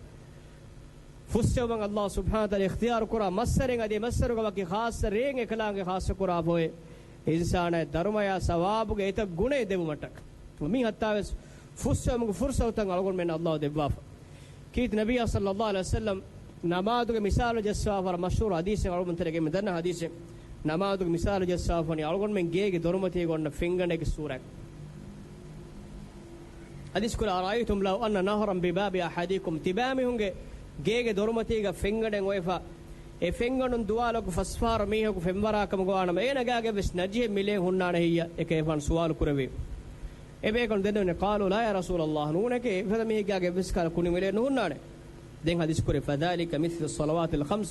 ފުއްސެވުމަށް ﷲ ސުބްޙާނަހު ވަތަޢާލާ އިޚްތިޔާރު ކުރާ މައްސަރެއް އަދި މައްސަރުގަ ވަކި ޚާއްޞަ ރޭން އެކަލާނގެ ޚާއްޞަ ކުރާފައި އިންސާނާ ދަރުމަޔާ ސަވާބުގެ އެތައް ގުނައެއް ދެއްވުމަށްޓަކަ. މި ހައްތާވެސް ފުއްސެވުމުގެ ފުރުޞަތުތައް އަޅުގަނޑުމެން ﷲ ދެއްވާފަ. ކީރިތި ނަބިއްޔާ ޞައްލައްލާހު ޢަލައިހި ވަސައްލަމް ނަމާދުގެ މިސާލު ޖައްސާފަ މަޝްހޫރު ޙަދީޘެއް އަޅުގަނޑުމެން ތެރޭގައި މި ދަންނަ ޙަދީޘެއް. ނަމާދުގެ މިސާލު ޖައްސާފަނީ އަޅުގަނޑުމެން ގޭގެ ދޮރުމަތީގަ އޮންނަ ފެންގަނޑެއްގެ ސޫރަތް. ޙަދީޘް ކުރާ، أرأيتم لو أن نهرا بباب أحدكم، ތިބާމީހުންގެ ގޭގެ ދޮރުމަތީގަ ފެންގަނޑެއް އޮވެފަ، އެ ފެންގަނޑުން ދުވާލަކު ފަސްފަހަރު މީހަކު ފެންވަރާ ކަމުގަ ވާނަމަ، އޭނަ ގާގައިވެސް ނަޖިހެއް މިލޭން ހުންނާނެ ހެއްޔޭ؟ އެކަލޭގެފާނު ސުވާލު ކުރެއްވި. އެބޭކަލުން ދެންނެވުނީ، قالوا لا يا رسول الله، ނޫނެކޭ، އެފަދަ މީހެއްގެ ގާގައިވެސް ކަހަލަ ކުނި މިލޭން ނުހުންނާނެ. ދެން ޙަދީޘް ކުރޭ، فذلك مثل الصلوات الخمس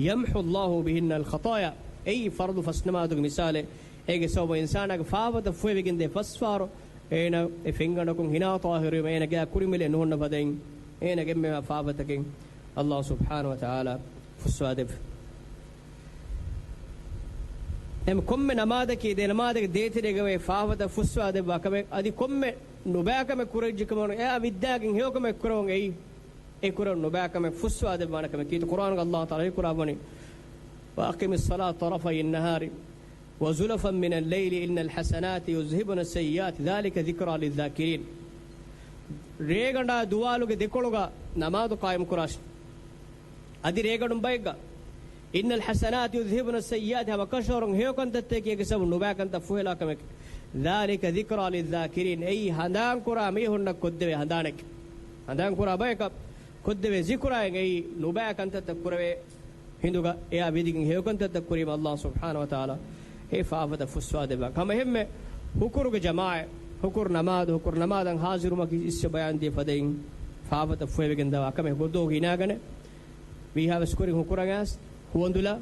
يمحو الله بهن الخطايا. އެއީ ފަރުޟު ފަސް ނަމާދުގެ މިސާލެއް. އޭގެ ސަބަބުން އިންސާނާގެ ފާފަތައް ފޮހެވިގެންދޭ ފަސްފަހަރު އޭނަ އެ ފެންގަނޑަކުން ހިނާ ޠާހިރުވީމަ އޭނަ ގާ ކުނި މިލޭން ނުހުންނަ ފަދައިން އޭނަގެ އެންމެހާ ފާފަތަކެއް ﷲ ސުބްޙާނަހު ވަތަޢާލާ ފުއްސަވާދެއްވި. އެމަ ކޮންމެ ނަމާދަކީ ދެ ނަމާދެއްގެ ދޭތެރޭގައި ފާފަތައް ފުއްސަވާދެއްވާ ކަމެއް، އަދި ކޮންމެ ނުބައިކަމެއް ކުރެއްޖެކަމަށް އެއާ ވިއްދާގެން ހެޔޮކަމެއް ކުރެވުން އެއީ، އެ ކުރެވުން ނުބައިކަމެއް ފުއްސަވާދެއްވާނެ ކަމެއް ކީރިތި ޤުރްއާނުގަ ﷲ ތަޢާލާ ޙަދީޘްކުރައްވަނީ، وأقم الصلاة طرفي النهار وزلفا من الليل إن الحسنات يذهبن السيئات ذلك ذكرى للذاكرين. ރޭގަނޑާ ދުވާލުގެ ދެކޮޅުގަ ނަމާދު ޤާއިމް ކުރާށި. އަދި ރޭގަނޑުން ބައެއްގަ، "إن الحسنات يذهبن السيئات"، ހަމަ ކަށަވަރުން ހެޔޮކަންތައްތަކެއް އެކިސަބުން ނުބައި ކަންތައް ފުހެލާ ކަމެކެ. "ذلك ذكرى للذاكرين"، އެއީ ހަނދާން ކުރާ މީހުންނަށް ކޮށްދެވޭ ހަނދާނެކެ. ހަނދާން ކުރާ ބަޔަކަށް ކޮށްދެވޭ ޒިކުރާއެއް އެއީ ނުބައި ކަންތައްތައް ކުރެވޭ ހިނދުގަ އެއާ ވިދިގެން ހެޔޮކަންތައްތައް ކުރީމަ ﷲ ސުބްޙާނަހޫ ވަތަޢާލާ އެ ފާފަތައް ފުއްސާދެއްވާ. ހަމަ އެހެންމެ ހުކުރުގެ ޖަމާޢަތް، ހުކުރު ނަމާދު، ހުކުރު ނަމާދަށް ހާޒިރުވުމަކީ އިސްވެ ބަޔާންދިޔަ ފަދައިން ފާފަތައް ފުހެވިގެން ދަވާ ކަމެއް ގޮދޯ ހިނާގަނެ، ވީހާވެސް ކުރިން ހުކުރަން އައިސް ހުވަނދުލާ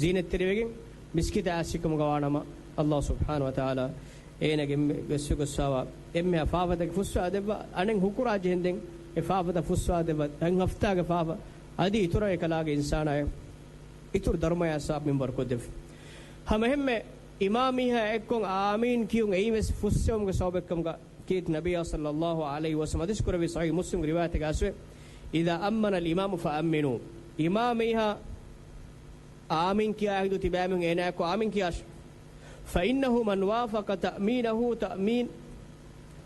ޒީނަތްތެރިވެގެން މިސްކިތަށް އައިސްކަމުގަ ވާނަމަ، ﷲ ސުބްޙާނަހޫ ވަތަޢާލާ އޭނަގެ އެންމެ ގޮއްސުގޮއްސާވާ އެންމެހާ ފާފަތަކެއް ފުއްސާދެއްވާ، އަނެއް ހުކުރާ ޖެހެންދެން އެ ފާފަތައް ފުއްސާދެއްވާ، ދެން ހަފްތާގެ ފާފަ އަދި އިތުރަށް އެކަލާގެ އިންސާނާއެއް އިތުރު ދަރުމަޔާ ސާބް މިންވަރު ކޮށްދެއްވި. ހަމަ އެހެންމެ އިމާމީހާ އެއްކޮށް އާމީން ކިޔުން އެއީވެސް ފުއްސެވުމުގެ ސަބަބެއްކަމުގަ ކީރިތި ނަބިއްޔާ ޞައްލައްލާހު ޢަލައިހި ވަސައްލަމަ ޙަދީޘް ކުރެއްވި ޞަޙީޙު މުސްލިމްގެ ރިވާޔަތެއްގަ އައިސްވޭ، "إذا أمن الإمام فأمنوا." އިމާމީހާ އާމީން ކިޔާ ހިނދު ތިބާމީހުން އޭނާއެއްކޮށް އާމީން ކިޔާށި. "فإنه من وافق تأمينه تأمين،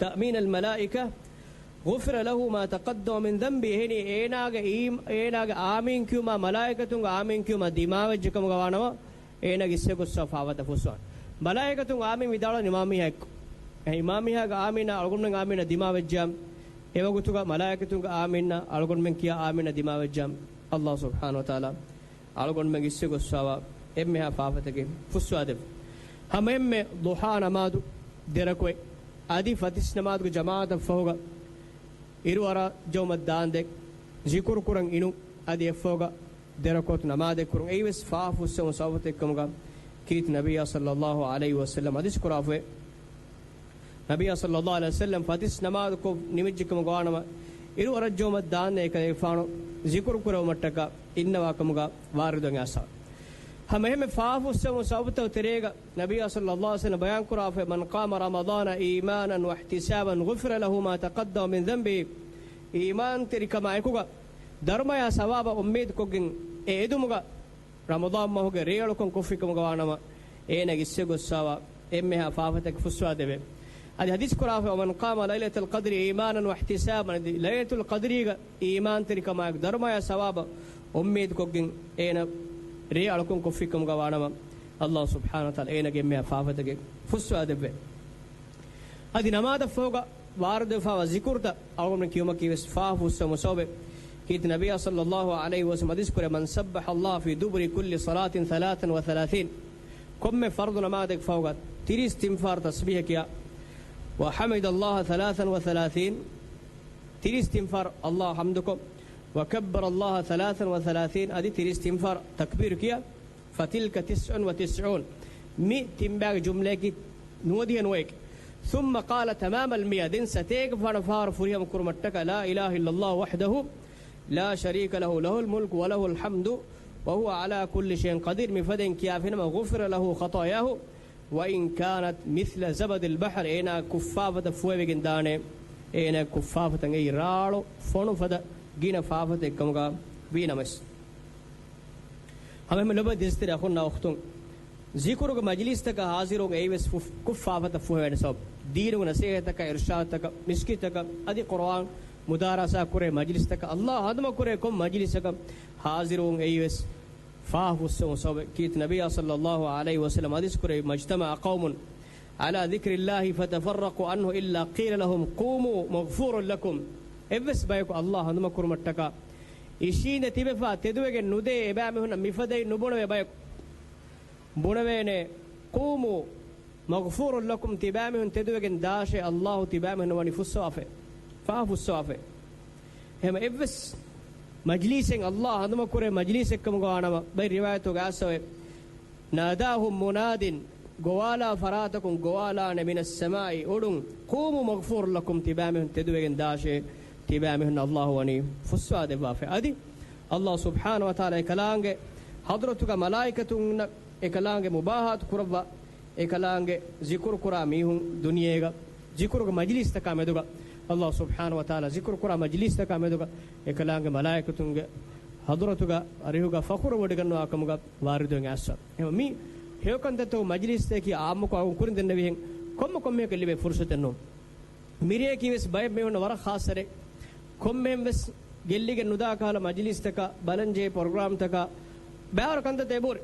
تأمين الملائكة غفر له ما تقدم من ذنبه." އެހެނީ އޭނާގެ އީ، އޭނާގެ އާމީން ކިޔުމާ މަލާއިކަތުންގެ އާމީން ކިޔުމާ ދިމާވެއްޖެ ކަމުގަ ވާނަމަ، އޭނާގެ އިސްވެ ގޮއްސަ ފާފަތައް ފުއްސަވާނެ. މަލާއިކަތުން އާމީން ވިދާޅުވަނީ އިމާމީހާ އެއްކޮށް. އެ އިމާމީހާގެ އާމީނާ އަޅުގަނޑުމެން އާމީނާ ދިމާވެއްޖާ، އެވަގުތުގަ މަލާއިކަތުންގެ އާމީންނާ އަޅުގަނޑުމެން ކިޔާ އާމީނާ ދިމާވެއްޖާ، ﷲ ސުބްޙާނަހޫ ވަތަޢާލާ އަޅުގަނޑުމެން އިސްވެ ގޮއްސަވާ އެންމެހާ ފާފަތަކެއް ފުއްސަވާދެއްވި. ހަމައެންމެ ޟުޙާ ނަމާދު ދެރަކުއެއް އަދި ފަތިސް ނަމާދުގެ ޖަމާޢަތަށް ފަހުގަ އިރުއަރަށް ޖައުމަށް ދާންދެން ޒިކުރު ކުރަން އިނުން އަދި އެއަށްފަހުގަ ދެރަކުޢަތު ނަމާދެއް ކުރުން އެއީވެސް ފާފަ ފުއްސެވުން ސަބަބުތަކެއްކަމުގަ ކީރިތި ނަބިއްޔާ ޞައްލައްލާހު ޢަލައިހި ވަސައްލަމް ޙަދީޘް ކުރާފައި. ނަބިއްޔާ ޞައްލައްލާހު ޢަލައިހި ވަސައްލަމް ފަތިސް ނަމާދުކޮށް ނިމިއްޖެކަމުގަ ވާނަމަ، އިރުއަރަށް ޖައުމަށް ދާންދެން އެކަލޭގެފާނު ޒިކުރު ކުރެވުމަށްޓަކާ އިންނަވާކަމުގަ ވާރިދުވެ އައިސްފަ. ހަމައެހެންމެ ފާފަ ފުއްސެވުން ސަބަބުތައް ތެރޭގަ ނަބިއްޔާ ޞައްލައްލާހު ޢަލައިހި ވަސައްލަމް ބަޔާން ކުރާފައި، "من قام رمضان إيمانا واحتسابا غفر له ما تقدم من ذنبه." އީމާންތެރިކަމާ އެކުގަ ދަރުމަޔާ ސަވާބަށް އުއްމީދުކޮށްގެން އެ އެދުމުގަ ރަމަޟާން މަހުގެ ރޭއަޅުކަން ކޮށްފިކަމުގަ ވާނަމަ، އޭނަގެ އިސްވެ ގޮއްސަވާ އެންމެހާ ފާފަތަކެއް ފުއްސަވާދެވޭ. އަދި ޙަދީޘް ކުރާފައި، "ومن قام ليلة القدر إيمانا واحتسابا." އަދި ލައިލަތުލް ޤަދްރީގަ އީމާންތެރިކަމާއެކު ދަރުމަޔާ ސަވާބަށް އުއްމީދުކޮށްގެން އޭނަ ރޭއަޅުކަން ކޮށްފިކަމުގަ ވާނަމަ، ﷲ ސުބްޙާނަހޫ ވަތަޢާލާ އޭނަގެ އެންމެހާ ފާފަތަކެއް ފުއްސަވާދެއްވޭ. އަދި ނަމާދަށްފަހުގަ ވާރިދުވެފަވާ ޒިކުރުތައް އަޅުގަނޑު ކިޔުމަކީވެސް ފާފަ ފުއްސެވުމުގެ ސަބަބެއް. ކީރިތި ނަބިއްޔާ ޞައްލައްލާހު ޢަލައިހި ވަސައްލަމް ޙަދީޘް ކުރޭ، "من سبح الله في دبر كل صلاة ثلاثا وثلاثين." ކޮންމެ ފަރުޟު ނަމާދެއްގެ ފަހުގަ ތިރީސް ތިން ފަހަރު ތަސްބީޙަ ކިޔާ، "وحمد الله ثلاثا وثلاثين." ތިރީސް ތިން ފަހަރު ﷲ ޙަމްދުކޮށް، "وكبر الله ثلاثا وثلاثين." އަދި ތިރީސް ތިން ފަހަރު ތަކްބީރު ކިޔާ، "فتلك تسع وتسعون." މި ތިންބާގެ ޖުމްލައަކީ ނުވަދިހަ ނުވައެކެ. "ثم قال تمام المئة." ދެން ސަތޭކަ ފަހަރު ފުރިހަމަ ކުރުމަށްޓަކާ، "لا إله إلا الله وحده لا شريك له، له الملك وله الحمد وهو على كل شيء قدير." މިފަދައިން ކިޔާފިނަމަ، "غفر له خطاياه وإن كانت مثل زبد البحر." އޭނާ ކުށްފާފަތައް ފުހެވިގެން ދާނެ، އޭނާ ކުށްފާފަތައް އެއީ ރާޅު ފޮނު ފަދަ ގިނަ ފާފަތައް ކަމުގަ ވީނަމަވެސް. ހަމަ އެހެންމެ ލޮބުވެތި އިސްތިރި އަޚުންނާ އުޚްތުން، ޒިކުރުގެ މަޖިލީސްތަކަށް ހާޒިރުވުން އެއީވެސް ފު-، ކުށް ފާފަތައް ފުހެވޭނެ ސަބަބު. ދީނުގެ ނަސޭހަތަކަށް، އިރުޝާދުތަކަށް، މިސްކިތަކަށް، އަދި ޤުރުއާން މުދާރަސާ ކުރޭ މަޖިލީސްތަކަށް، ﷲ ހަނދުމަ ކުރޭ ކޮން މަޖިލީސަކަށް ހާޒިރުވުން އެއީވެސް ފާފަ ފުއްސެވުން ސަބަބެއް. ކީރިތި ނަބިއްޔާ ޞައްލައްލާހު ޢަލައިހި ވަސައްލަމް ޙަދީޘް ކުރެއްވި، "ما اجتمع قوم على ذكر الله فتفرقوا عنه إلا قيل لهم قوموا مغفورا لكم." އެއްވެސް ބަޔަކު ﷲ ހަނދުމަ ކުރުމަށްޓަކާ އިށީނދެ ތިބެފާ ތެދުވެގެން ނުދޭ އެބައިމީހުންނަށް މިފަދައިން ނުބުނެވޭ ބަޔަކު. ބުނެވޭނެ، "قوموا مغفورا لكم"، ތިބާމީހުން ތެދުވެގެން ދާށޭ، ﷲ ތިބާމީހުން ވަނީ ފުއްސަވާފަ، ފާފަ ފުއްސަވާފަ. އެހެން އެއްވެސް މަޖިލީސެއް ﷲ ހަނދުމަ ކުރޭ މަޖިލީސެއްކަމުގަ ވާނަމަ، ބައެއް ރިވާޔަތުގަ އައިސްފަވޭ، "ناداهم مناد"، ގޮވާލާ ފަރާތަކުން ގޮވާލާނެ، "من السماء"، އުޑުން، "قوموا مغفورا لكم"، ތިބާމީހުން ތެދުވެގެން ދާށޭ، ތިބާމީހުން ﷲ ވަނީ ފުއްސަވާ ދެއްވާފަ. އަދި ﷲ ސުބްޙާނަހޫ ވަތަޢާލާ އެކަލާނގެ ޙަޟްރަތުގަ މަލާއިކަތުންނަށް އެކަލާނގެ މުބާހާތު ކުރައްވާ، އެކަލާނގެ ޒިކުރު ކުރާ މީހުން ދުނިޔޭގަ ޒިކުރުގެ މަޖިލީސްތަކާ މެދުގަ، ﷲ ސުބްޙާނަހޫ ވަތަޢާލާ ޒިކުރު ކުރާ މަޖިލީސްތަކާ މެދުގަ އެކަލާނގެ މަލާއިކަތުންގެ ޙަޟްރަތުގަ އަރިހުގަ ފަޚުރު ވޮޑިގަންނަވާ ކަމުގަ ވާރިދުވެ އައިސްފަ. އެހެން މި ހެޔޮކަންތައްތަކުގެ މަޖިލީސްތަކަކީ ޢާއްމުކޮށް އަޅުގަނޑު ކުރިން ދެންނެވިހެން ކޮންމެ ކޮންމެއަކަށް ލިބޭ ފުރުޞަތެއް ނޫން. މިރޭ ކީވެސް ބައެއް މީހުންނަށް ވަރަށް ޚާއްޞަ ރޭ. ކޮންމެހެން ވެސް ގެއްލިގެން ނުދާ ކަހަލަ މަޖިލީސްތަކަށް، ބަލަންޖެހޭ ޕްރޮގްރާމްތަކަށް ބައިވަރު ކަންތައްތައް އެބަހުރި.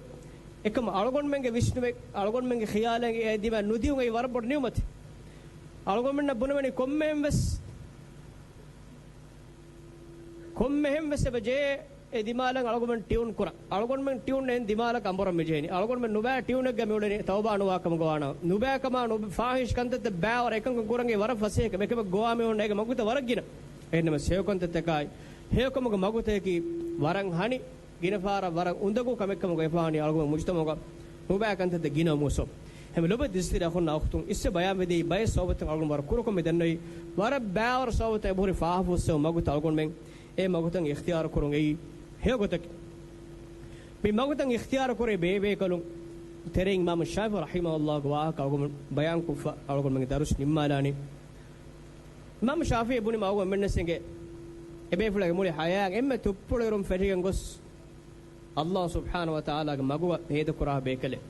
އެކަމަ އަޅުގަނޑުމެންގެ ވިސްނުމެއް، އަޅުގަނޑުމެންގެ ޚިޔާލެއް އެ ދިމާ ނުދިޔުން އެއީ ވަރަށް ބޮޑު ނިޢުމަތެއް. އަޅުގަނޑުމެންނަށް ބުނެވެނީ ކޮންމެހެން ވެސް، ކޮންމެހެން ވެސް އެބަ ޖެހޭ އެ ދިމާލަށް އަޅުގަނޑުމެން ޓިއުން ކުރަން. އަޅުގަނޑުމެން ޓިއުން އެހެން ދިމާލަކަށް އަނބުރަން މި ޖެހެނީ. އަޅުގަނޑުމެން ނުބައި ޓިއުނެއްގަ މިއުޅެނީ ތައުބާ ނުވާ ކަމުގަ ވާނަމަ. ނުބައި ކަމާ ނުބައި ފާޙިޝް ކަންތައްތައް ބައިވަރަށް އެކަންކަން ކުރަން އެ ވަރަށް ފަސޭހަ ކަމެއް. އެކަމަކު ގޮވާ މީހުންނަށް އޭގެ މަގުތައް ވަރަށް ގިނަ. އެހެންނަމަ ސެޔޮ ކަންތައްތަކާއި ހެޔޮކަމުގެ މަގުތަކަކީ ވަރަށް ހަނި، ގިނަ ފަހަރަށް ވަރަށް އުނދަގޫ ކަމެއްކަމުގަ އެފާނީ އަޅުގަނޑު މުޖުތަމަޢުގަ ނުބައި ކަންތައްތައް ގިނަ މޫސު. ހަމަ ލޮބުވެތި އިސްތިރި އަޚުންނާ އުޚްތުން އިސްވެ ބަޔާންވެދީ ބައެއް ސޯބަތައް އަޅުގަނޑު ވަރަށް ކުރުކޮށް މި ދަންނަވީ. ވަރަށް ބައިވަރު ސޯބަތައް އެބަހުރި ފާހަފުއްސެވު މަގުތައް އަޅުގަނޑުމެން އެ މަގުތައް އިޚްތިޔާރު ކުރުން އެއީ ހެޔޮ ގޮތަކީ. މި މަގުތައް އިޚްތިޔާރު ކުރޭ ބޭބޭކަލުން ތެރެއިން އިމާމު ޝާފިޢީ ރަޙިމަހުﷲގެ ވާހަކަ އަޅުގަނޑު ބަޔާންކޮށްފަ އަޅުގަނޑުމެންގެ ދަރުސް ނިންމާލާނީ. އިމާމު ޝާފިޢީ ބުނި މަގު އެންމެންނަށް އެނގޭ އެބޭފުޅާގެ މުޅި ޙަޔާތް އެންމެ ތުއްޕުޅު އިރުން ފެށިގެން ގޮސް، ﷲ ސުބްޙާނަހޫ ވަތަޢާލާގެ މަގުގަ ހޭދަކުރާ ބޭކަލެއް.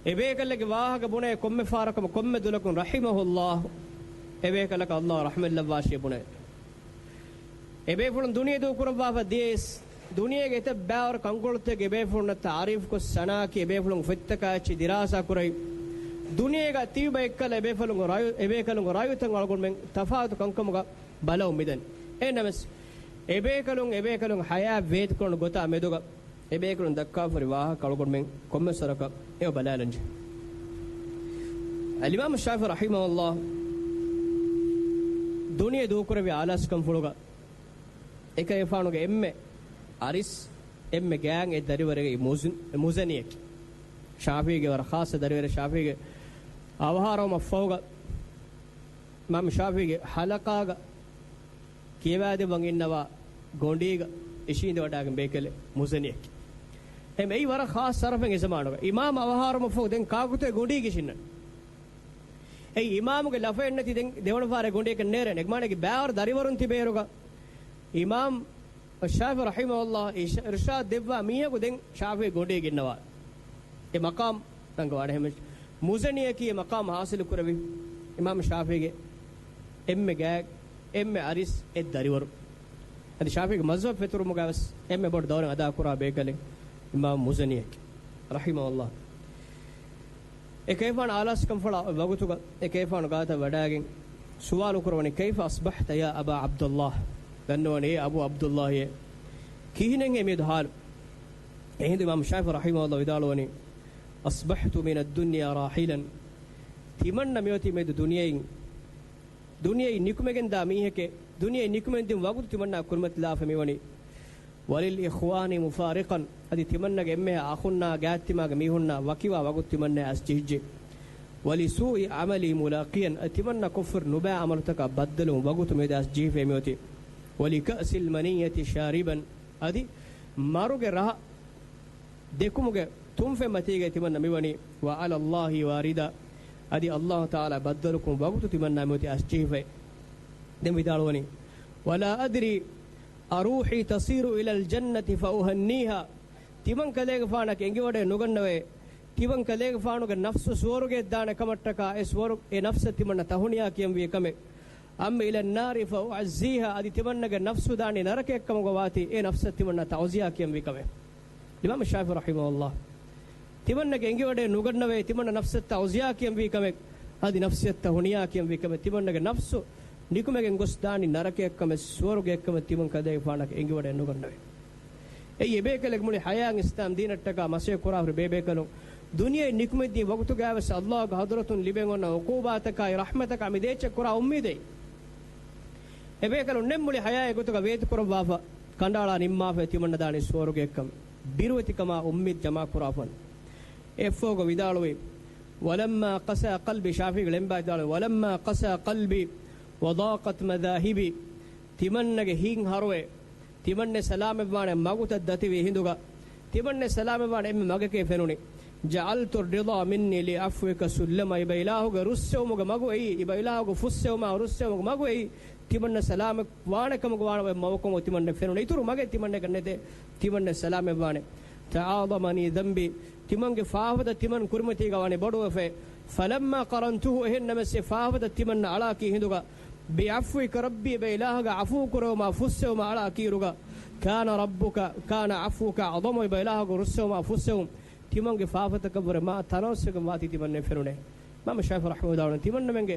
އެބޭކަލެއްގެ ވާހަކަ ބުނޭ ކޮންމެ ފަހަރަކު ކޮންމެ ދުލަކުން ރަޙިމަހުﷲ، އެބޭކަލަކަށް ﷲ ރަޙްމަތްލައްވާށޭ ބުނޭ. އެބޭފުޅުން ދުނިޔެ ދޫކުރައްވާފަ ދިޔައީސް، ދުނިޔޭގެ އެތައް ބައިވަރު ކަންކޮޅުތަކެއް އެބޭފުޅުންނަށް ތަޢާރީފްކޮށް ސަނާކީ އެބޭފުޅުން ފޮތްތަކާ އެއްޗެއް ދިރާސާ ކުރައި، ދުނިޔޭގަ ތިބި ބައެއްކަލަ އެބޭފުޅުންގެ ރައު-، އެބޭކަލުންގެ ރައުތައް އަޅުގަނޑުމެން ތަފާތު ކަންކަމުގަ ބަލަމުން މިދަނީ. އެހެންނަމަވެސް، އެބޭކަލުން، އެބޭކަލުން ޙަޔާތް ވޭތުކުރަން ގޮތާ މެދުގަ، އެބޭކަލުން ދައްކާފަރި ވާހަކަ އަޅުގަނޑުމެން ކޮންމެސް ވަރަކަށް އެބަ ބަލާލަންޖެ. އަލްއިމާމު ޝާފިޢީ ރަޙިމަހުﷲ ދުނިޔެ ދޫކުރެއްވި އާލާސްކަންފުޅުގަ އެކަލޭގެފާނުގެ އެންމެ އަރިސް، އެންމެ ގާތް އެއް ދަރިވަރެއް މުޒު-، މުޒަނީއަކީ. ޝާފިޢީގެ ވަރަށް ޚާއްޞަ ދަރިވަރެއް. ޝާފިޢީގެ އަވަހާރަވުމަށްފަހުގަ އިމާމު ޝާފިޢީގެ ޙަލަޤާގަ ކިޔަވާދެއްވަން އިންނަވާ ގޮނޑީގަ އިށީނދެވަޑާގެން ބޭކަލެއް މުޒަނީއަކީ. އެހެން އެއީ ވަރަށް ޚާއްޞަ ޝަރަފެއް އެ ޒަމާނުގަ. އިމާމު އަވަހާރަވުމަށްފަހު ދެން ކާކުތޯ ގޮނޑީގަ އިށިންނަނީ؟ އެއީ އިމާމުގެ ލަފައެއްނެތި ދެން ދެވަނަ ފަހަރެއް ގޮނޑިއަކަށް ނޭރޭނެ. އެކަމާނަކީ ބައިވަރު ދަރިވަރުން ތިބޭއިރުގަ އިމާމް ޝާފިޢީ ރަޙިމަހުﷲ އިޝް-، އިރުޝާދު ދެއްވާ މީހަކު ދެން ޝާފިޢީ ގޮނޑީގަ އިންނަވާ. އެ މަޤާމް ރަނގަޅު ވާނެ. އެހެން މުޒަނީއަކީ އެ މަޤާމް ޙާޞިލު ކުރެއްވި އިމާމް ޝާފިޢީގެ އެންމެ ގާތް، އެންމެ އަރިސް އެއް ދަރިވަރު. އަދި ޝާފިޢީގެ މަޒްހަބް ފެތުރުމުގަވެސް އެންމެ ބޮޑު ދައުރެއް އަދާކުރާ ބޭކަލެއް އިމާމް މުޒަނީއަކީ ރަޙިމަހުﷲ. އެކަލޭގެފާނު އާލާސްކަންފަޅާ އޮތް ވަގުތުގަ އެކަލޭގެފާނު ގާތަށް ވަޑާގެން ސުވާލު ކުރަވަނީ، "كيف أصبحت يا أبا عبد الله؟" ދަންނަވަނީ، "އޭ އަބޫ ޢަބްދުﷲ، އޭ ކިހިނެއްހޭ މިއަދު ޙާލު؟" އެހިނދު އިމާމް ޝާފިޢީ ރަޙިމަހުﷲ ވިދާޅުވަނީ، "أصبحت من الدنيا راحلا." ތިމަންނަ މިއޮތީ މިއަދު ދުނިޔެއިން، ދުނިޔެއިން ނިކުމެގެންދާ މީހެކޭ. ދުނިޔެއިން ނިކުމެންދިން ވަގުތު ތިމަންނާ ކުރިމަތިލާފަ މިވަނީ. "وللإخوان مفارقا." އަދި ތިމަންނަގެ އެންމެހާ އަޚުންނާ ގާތްތިމާގެ މީހުންނާ ވަކިވާ ވަގުތު ތިމަންނާ އައިސް ޖެހިއްޖެ. "ولسوء عملي ملاقيا." އަދި ތިމަންނަ ކޮށްފަ ނުބައި ޢަމަލުތަކާ ބައްދަލުވުން ވަގުތު މިއަދު އައިސް ޖެހިފައި މިއޮތީ. "ولكأس المنية شاربا." އަދި މަރުގެ ރަހަ ދެކުމުގެ ތުންފަތް މަތީގައި ތިމަންނަ މިވަނީ. "وعلى الله واردا." އަދި ﷲ ތަޢާލާ ބައްދަލުކުން ވަގުތު ތިމަންނާ މިއޮތީ އައިސް ޖެހިފައި. ދެން ވިދާޅުވަނީ، "ولا أدري أروحي تصير إلى الجنة فأهنيها." ތިމަން ކަލޭގެފާނަކަށް އެނގިވަޑައެއް ނުގަންނަވައޭ، ތިމަން ކަލޭގެފާނުގެ ނަފްސު ސުވަރުގެއަށް ދާނެ ކަމަށްޓަކާ އެ ސުވަރު-، އެ ނަފްސަށް ތިމަންނަ ތަހުނިޔާ ކިޔަންވީ ކަމެއް. "أم إلى النار فأعزيها." އަދި ތިމަންނަގެ ނަފްސު ދާނީ ނަރަކަޔަށްކަމުގަ ވާތީ އެ ނަފްސަށް ތިމަންނަ ތަޢުޒިޔާ ކިޔަންވީ ކަމެއް. އިމާމު ޝާފިޢީ ރަޙިމަހުﷲ، ތިމަންނަގެ އެނގިވަޑައެއް ނުގަންނަވައޭ، ތިމަންނަ ނަފްސަށް ތަޢުޒިޔާ ކިޔަންވީ ކަމެއް، އަދި ނަފްސަށް ތަހުނިޔާ ކިޔަންވީ ކަމެއް، ތިމަންނަގެ ނަފްސު ނިކުމެގެން ގޮސް ދާނީ ނަރަކަޔަށްކަމެއް، ސުވަރުގެއަށްކަމެއް ތިމަން ކަލޭގެފާނަކަށް އެނގިވަޑައެއް ނުގަންނަވައޭ. އެއީ އެބޭކަލެއްގެ މުޅި ޙަޔާތް އިސްލާމް ދީނަށްޓަކާ މަސައްކަތް ކުރާފަ ބޭބޭކަލުން ދުނިޔެއިން ނިކުމެދިން ވަގުތުގައިވެސް ﷲގެ ޙަޟްރަތުން ލިބެން އޮންނަ ޢުޤޫބާތަކާއި ރަޙްމަތަކާ މި ދޭއްޗެއް ކުރާ އުއްމީދެއް. އެބޭކަލުންނެއް މުޅި ޙަޔާތް އެގޮތުގަ ވޭތުކުރައްވާފަ ކަނޑައަޅާ ނިންމާފައި ތިމަންނަ ދާނީ ސުވަރުގެއަށްކަމަށް ބިރުވެތިކަމާ އުއްމީދު ޖަމާކުރާފަ. އެއަށްފަހުގަ ވިދާޅުވީ، ولما قسا قلبي، ޝާފިޢީގެ ޅެންބާ ވިދާޅުވީ، ولما قسا قلبي وضاقت مذاهبي، ތިމަންނަގެ ހިތް ހަރުވޭ، ތިމަންނެ ސަލާމަތްވާނެ މަގުތައް ދަތިވި ހިނދުގަ، ތިމަންނެ ސަލާމަތްވާނެ އެންމެ މަގެކޭ ފެނުނީ. جعلت الرضا مني لعفوك سلما، އިބަ އިލާހުގެ ރުއްސެވުމުގެ މަގު އެއީ، އިބަ އިލާހުގެ ފުއްސެވުމާ ރުއްސެވުމުގެ މަގު އެއީ، ތިމަންނަ ސަލާމަތް ވާނެ ކަމުގަ ވާނަމަ އެ މަގު ކަމުގަ ތިމަންނަ ފެނުނީ. އިތުރު މަގެއް ތިމަންނައަކަށް ނެތޭ، ތިމަންނަ ސަލާމަތްވާނެ. تعاظمني ذنبي، ތިމަންގެ ފާފަތައް ތިމަން ކުރިމަތީގަ ވާނީ ބޮޑުވެފައި. فلما قرنته، އެހެންނަމަސް އެ ފާފަތައް ތިމަންނަ އަޅާކީ ހިނދުގަ، بعفوك ربي، އެބަ އިލާހުގެ ޢަފޫ ކުރެވުމާ ފުއްސެވުމާ އަޅާ ކީރުގަ، كان ربك، كان عفوك أعظم، އެބަ އިލާހުގެ ރުއްސެވުމާ ފުއްސެވުން ތިމަންގެ ފާފަތަކަށްވުރެ މާ ތަނަވަސްވެގެން ވާތީ ތިމަންނަ ފެނުނޭ. އިމާމު ޝާފިޢީ ރަޙިމަހުﷲ ވަދާނެ، ތިމަންނަމެންގެ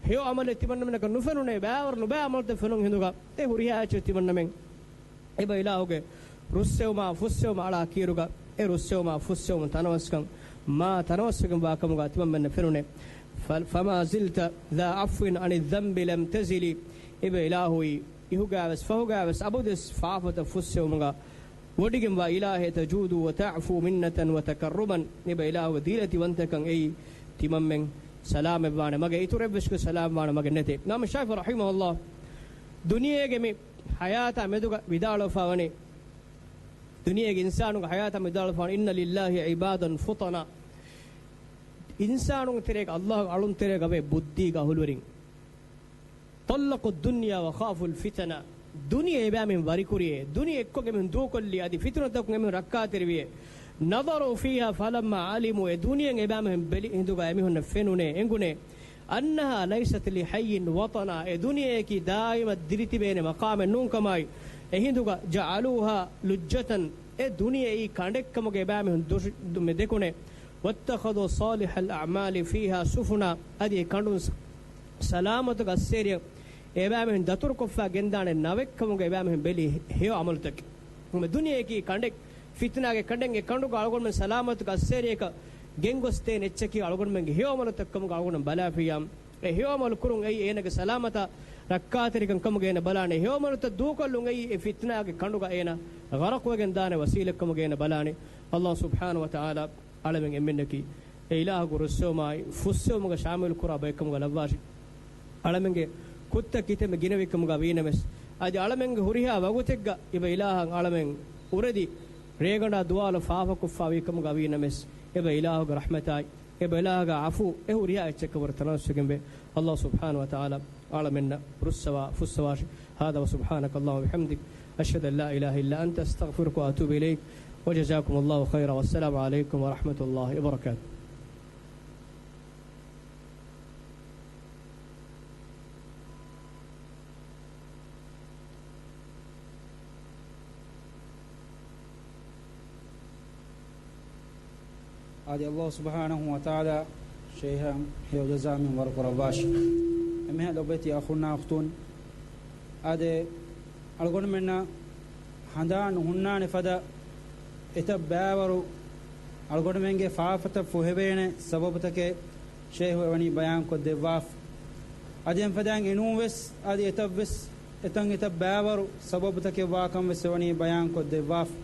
ހެޔޮ ޢަމަލެއް ތިމަންނަމެންނަކަށް ނުފެނުނޭ، ބައިވަރު ނުބައި ޢަމަލުތައް ފެނުން ހިނދުގަ، އެ ހުރިހާ އެއްޗެއް ތިމަންނަމެން އެބަ އިލާހުގެ ރުއްސެވުމާ ފުއްސެވުމާ އަޅާ ކީރުގަ، އެ ރުއްސެވުމާ ފުއްސެވުމުން ތަނަވަސްކަން މާ ތަނަވަސްވެގެން ވާކަމުގަ ތިމަންމެންނަށް ފެނުނެ. ف-، فما زلت ذا عفو عن الذنب لم تزل. އެބަ އިލާހުއީ، އިހުގަވެސް ފަހުގަވެސް އަބަދުވެސް ފާފަތައް ފުއްސެވުމުގަ ވޮޑިގެންވާ އިލާހޭ، تجود وتعفو منة وتكرما. އެބަ އިލާހުގެ ދީލަތިވަންތަކަން އެއީ ތިމަންމެން ސަލާމަތްވާނެ މަގެއް، އިތުރެއްވެސް ސަލާމަތްވާނެ މަގެއް ނެތޭ. އިމާމު ޝާފިޢީ ރަޙިމަހުﷲ ދުނިޔޭގެ މި ޙަޔާތާ މެދުގަ ވިދާޅުވެފަ ވަނީ، ދުނިޔޭގެ އިންސާނުންގެ ޙަޔާތާ ވިދާޅުވެފަ ވަނީ، إن لله عبادا فطنا. އިންސާނުން ތެރޭގަ، ﷲ ގެ އަޅުން ތެރޭގަ ވޭ ބުއްދީގެ އަހުލުވެރިން. طلقوا الدنيا وخافوا الفتنة. ދުނިޔެ އެބައިމީހުން ވަރިކުރިއޭ، ދުނިޔެ އެއްކޮށް އެމީހުން ދޫކޮށްލީ، އަދި ފިތުނަތަކުން އެމީހުން ރައްކާތެރިވިއޭ. نظروا فيها فلما علموا، އެ ދުނިޔެއަށް އެބައިމީހުންނަށް ބެލި ހިނދުގަ އެމީހުންނަށް ފެނުނޭ، އެނގުނޭ، أنها ليست لحي وطنا، އެ ދުނިޔެއަކީ ދާއިމަށް ދިރިތިބޭނެ މަޤާމެއް ނޫންކަމާއި، އެހިނދުގަ جعلوها لجة، އެ ދުނިޔެއީ ކަނޑެއްކަމުގަ އެބައިމީހުން ދުށި-، ދު-، މި ދެކުނޭ. واتخذوا صالح الأعمال فيها سفنا، އަދި އެ ކަނޑުން ސަ-، ސަލާމަތުގެ އައްސޭރިއަށް އެބައިމީހުން ދަތުރުކޮށްފަ ގެންދާނެ ނަވެއްކަމުގަ އެބައިމީހުން ބެލި ހެޔޮ ޢަމަލުތަކެއް. މި ދުނިޔެއަކީ ކަނޑެއް، ފިތުނާގެ ކަނޑެއް، އެ ކަނޑުގަ އަޅުގަނޑުމެން ސަލާމަތުގެ އައްސޭރިއަކަށް ގެންގޮސްދޭނެ އެއްޗަކީ އަޅުގަނޑުމެންގެ ހެޔޮ ޢަމަލުތައް ކަމުގަ އަޅުގަނޑުމެން ބަލާފިއްޔާ، އެ ހެޔޮ ޢަމަލު ކުރުން އެއީ އޭނަގެ ސަލާމަތާ ރައްކާތެރިކަން ކަމުގަ އޭނަ ބަލާނެ. ހެޔޮ ޢަމަލުތައް ދޫކޮށްލުން އެއީ އެ ފިތުނާގެ ކަނޑުގަ އޭނަ ޣަރަޤުވެގެން ދާނެ ވަސީލަތް ކަމުގަ އޭނަ ބަލާނެ. ﷲ ސުބްޙާނަހޫ ވަތަޢާލާ އަޅަމެން އެންމެންނަކީ އެ އިލާހުގެ ރުއްސެވުމާއި ފުއްސެވުމުގަ ޝާމިލު ކުރާ ބައެއްކަމުގަ ލައްވާށި. އަޅަމެންގެ ކުށްތައް ކިތަންމެ ގިނަވިކަމުގަ ވީނަމަވެސް، އަދި އަޅަމެންގެ ހުރިހާ ވަގުތެއްގަ އެބަ އިލާހަށް އަޅަމެން އުރެދި، ރޭގަނޑާ ދުވާލު ފާފަކޮށްފަ ވީކަމުގަ ވީނަމަވެސް، އެބަ އިލާހުގެ ރަޙްމަތާއި، އެބަ އިލާހުގެ ޢަފޫ، އެ ހުރިހާ އެއްޗަކަށްވުރެ ތަނަވަސްވެގެންވޭ. ﷲ ސުބްޙާނަހޫ ވަތަޢާލާ އަޅަމެންނަށް ރުއްސަވާ ފުއްސަވާށި. هذا وسبحانك اللهم وبحمدك، أشهد أن لا إله إلا أنت، أستغفرك وأتوب إليك، وجزاكم الله خيرا، والسلام عليكم ورحمة الله وبركاته. އާދެ، ﷲ ސުބްޙާނަހޫ ވަތަޢާލާ ޝޭޚަށް ހެޔޮ ޖަޒާ މިން ވަރު ކުރައްވާށި. އެންމެހާ ލޮބުވެތި އަޚުންނާ އުޚްތުން، އާދެ، އަޅުގަނޑުމެންނަށް ހަނދާން ނުހުންނާނެ ފަދަ އެތައް ބައިވަރު އަޅުގަނޑުމެންގެ ފާފަތައް ފުހެވޭނެ ސަބަބުތަކެއް ޝޭޚު އެވަނީ ބަޔާންކޮށްދެއްވާފަ. އަދި އެފަދައިން އެނޫންވެސް އަދި އެތައްވެސް އެތަން އެތައް ބައިވަރު ސަބަބުތަކެއް ވާކަން ވެސް އެވަނީ ބަޔާންކޮށްދެއްވާފަ.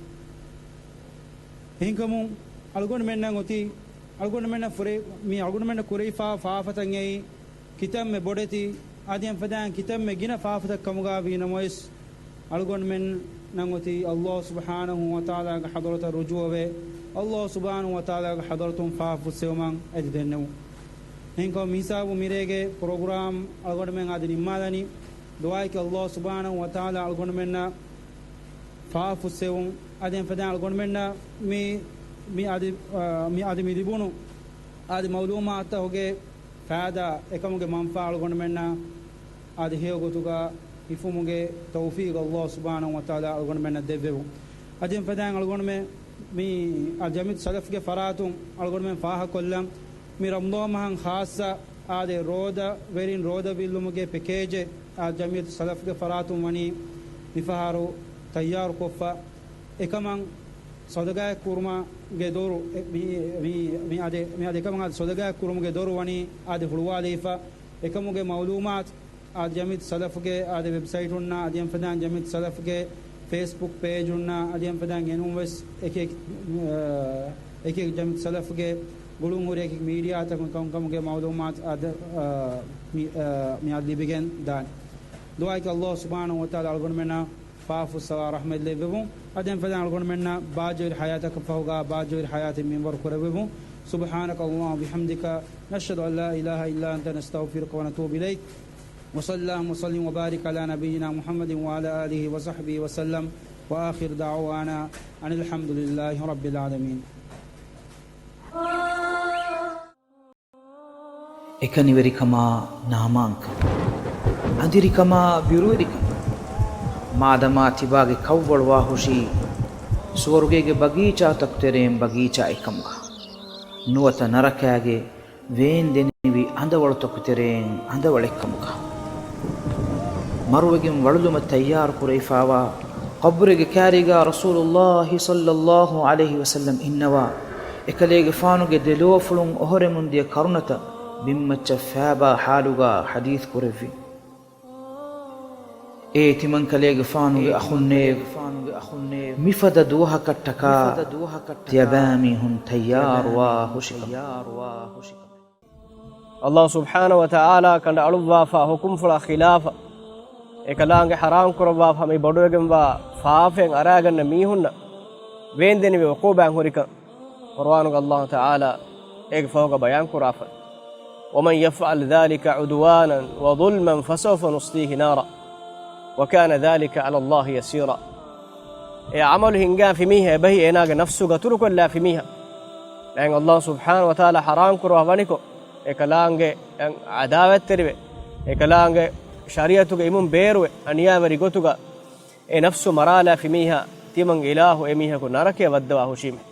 އެހެންކަމުން އަޅުގަނޑުމެންނަށް އޮތީ، އަޅުގަނޑުމެންނަށް ފުރޭ-، މި އަޅުގަނޑުމެންނަށް ކުރެވިފާ ފާފަތައް އެއީ ކިތަންމެ ބޮޑެތި، އަދި އެފަދައިން ކިތަންމެ ގިނަ ފާފަތައް ކަމުގަ ވީނަމަވެސް، އަޅުގަނޑުމެންނަށް އޮތީ ﷲ ސުބްޙާނަހޫ ވަތަޢާލާގެ ޙަޟްރަތަށް ރުޖޫޢަވެ، ﷲ ސުބްޙާނަހޫ ވަތަޢާލާގެ ޙަޟްރަތުން ފާފަ ފުއްސެވުމަށް އެދި ދެންނެވުން. އެހެންކަމުން މިހިސާބުން މިރޭގެ ޕްރޮގްރާމް އަޅުގަނޑުމެން އަދި ނިންމާލަނީ. ދުޢާއަކީ ﷲ ސުބްޙާނަހޫ ވަތަޢާލާ އަޅުގަނޑުމެންނަށް ފާފަ ފުއްސެވުން، އަދި އެފަދައިން އަޅުގަނޑުމެންނަށް މި، މި އަދި، އާ، މި އަދި މި ލިބުނު އަދި މަޢުލޫމާތުތަކުގެ ފައިދާ އެކަމުގެ މަންފާ އަޅުގަނޑުމެންނަށް އަދި ހެޔޮ ގޮތުގަ ހިފުމުގެ ތައުފީޤު ﷲ ސުބްޙާނަހޫ ވަތަޢާލާ އަޅުގަނޑުމެންނަށް ދެއްވެވުން. އަދި އެފަދައިން އަޅުގަނޑުމެން މި އަލްޖަމިއްޔަތު ސަލަފްގެ ފަރާތުން އަޅުގަނޑުމެން ފާހަގަކޮށްލަން، މި ރަމަޟާން މަހަށް ޚާއްޞަ އާދެ، ރޯދަ ވެރިން ރޯދަ ވީއްލުމުގެ ޕެކޭޖެއް އަލްޖަމިއްޔަތު ސަލަފްގެ ފަރާތުން ވަނީ މިފަހަރު ތައްޔާރުކޮށްފަ. އެކަމަށް ޞަދަޤާތް ކުރުމުގެ ދޮރު، އެ، މި، މި، މި އަދި، މި އަދި އެކަމަށް އަދި ޞަދަޤާތް ކުރުމުގެ ދޮރު ވަނީ އަދި ހުޅުވާލައިފަ. އެކަމުގެ މަޢުލޫމާތު އަދި ޖަމިއްޔަތު ސަލަފުގެ އާދެ ވެބްސައިޓުންނާ، އަދި އެފަދައިން ޖަމިއްޔަތު ސަލަފުގެ ފޭސްބުކް ޕޭޖުންނާ، އަދި އެފަދައިން އެނޫންވެސް އެކި އެކި، އާ، އެކި ޖަމިއްޔަތު ސަލަފުގެ ގުޅުންހުރި އެކި މީޑިއާތަކުން ކަމު ކަމުގެ މަޢުލޫމާތު އަދި، އާ، މި، އާ، މި އަދި ލިބިގެން ދާނެ. ދުޢާއަކީ ﷲ ސުބްޙާނަހޫ ވަތަޢާލާ އަޅުގަނޑުމެންނަށް ފާފަ ފުއްސަވާ ރަޙްމަތް ލެއްވެވުން. އަދި އެފަދައިން އަޅުގަނޑުމެންނަށް ބާއްޖަވެރި ޙަޔާތަކަށް ފަހުގަ ބާއްޖަވެރި ޙަޔާތެއް މިންވަރު ކުރެއްވެވުން. سبحانك اللهم وبحمدك، نشهد أن لا إله إلا أنت، نستغفرك ونتوب إليك. وصلى اللهم وسلم وبارك على نبينا محمد وعلى آله وصحبه وسلم. وآخر دعوانا أن الحمد لله رب العالمين. އެކަނިވެރިކަމާ ނާމާންކަން، އަނދިރިކަމާ ބިރުވެރިކަން، މާދަމާ ތިބާގެ ކަށްވަޅުވާ ހުށީ ސުވަރުގޭގެ ބަގީޗާތަކު ތެރެއިން ބަގީޗާއެއްކަމުގަ، ނުވަތަ ނަރަކާގެ ވޭންދެނިވި އަނދަވަޅުތަކު ތެރެއިން އަނދަވަޅެއްކަމުގަ. މަރުވެގެން ވަޅުލުމަށް ތައްޔާރު ކުރެވިފާވާ ޤަބުރެއްގެ ކާރީގާ ރަސޫލުﷲ ޞައްލަﷲ ޢަލައިހި ވަސައްލަމް އިންނަވާ، އެކަލޭގެފާނުގެ ދެލޯފުޅުން އޮހޮރެމުން ދިޔަ ކަރުނަތައް ބިންމައްޗަށް ފާބާ ޙާލުގާ ޙަދީޘް ކުރެއްވި. އޭ ތިމަންކަލޭގެފާނުގެ އަޚުންނޭވެ! މިފަދަ ދުވަހަކަށްޓަކާ ތިޔަބައިމީހުން ތައްޔާރުވާ ހުށިކަމެއް. ﷲ ސުބްޙާނަހޫ ވަތަޢާލާ ކަނޑައަޅުއްވާފާ ޙުކުމްފުޅާ ޚިލާފަށް، އެކަލާނގެ ޙަރާމް ކުރައްވާފަ މި ބޮޑުވެގެންވާ ފާފައިން އަރާގަންނަ މީހުންނަށް ވޭންދެނިވި ޢުޤޫބާތް ހުރިކަން ޤުރުއާނުގަ ﷲ ތަޢާލާ އޭގެ ފަހުގަ ބަޔާން ކުރާފަ. ومن يفعل ذلك عدوانا وظلما فسوف نصليه نارا وكان ذلك على الله يسيرا. އެ ޢަމަލު ހިންގާފި މީހާ އެބަހީ އޭނާގެ ނަފްސު ގަތުރުކޮށްލާފި މީހާ. ދެން ﷲ ސުބްޙާނަހޫ ވަތަޢާލާ ޙަރާމް ކުރައްވާ ވަނިކޮށް، އެކަލާނގެ ޢަދާވަތްތެރިވެ، އެކަލާނގެ ޝަރީޢަތުގެ އިމުން ބޭރުވެ، އަނިޔާވެރި ގޮތުގަ އެ ނަފްސު މަރާލާފި މީހާ، ތިމަން އިލާހު އެ މީހަކު ނަރަކަޔަށް ވައްދަވާ ހުށީމެ.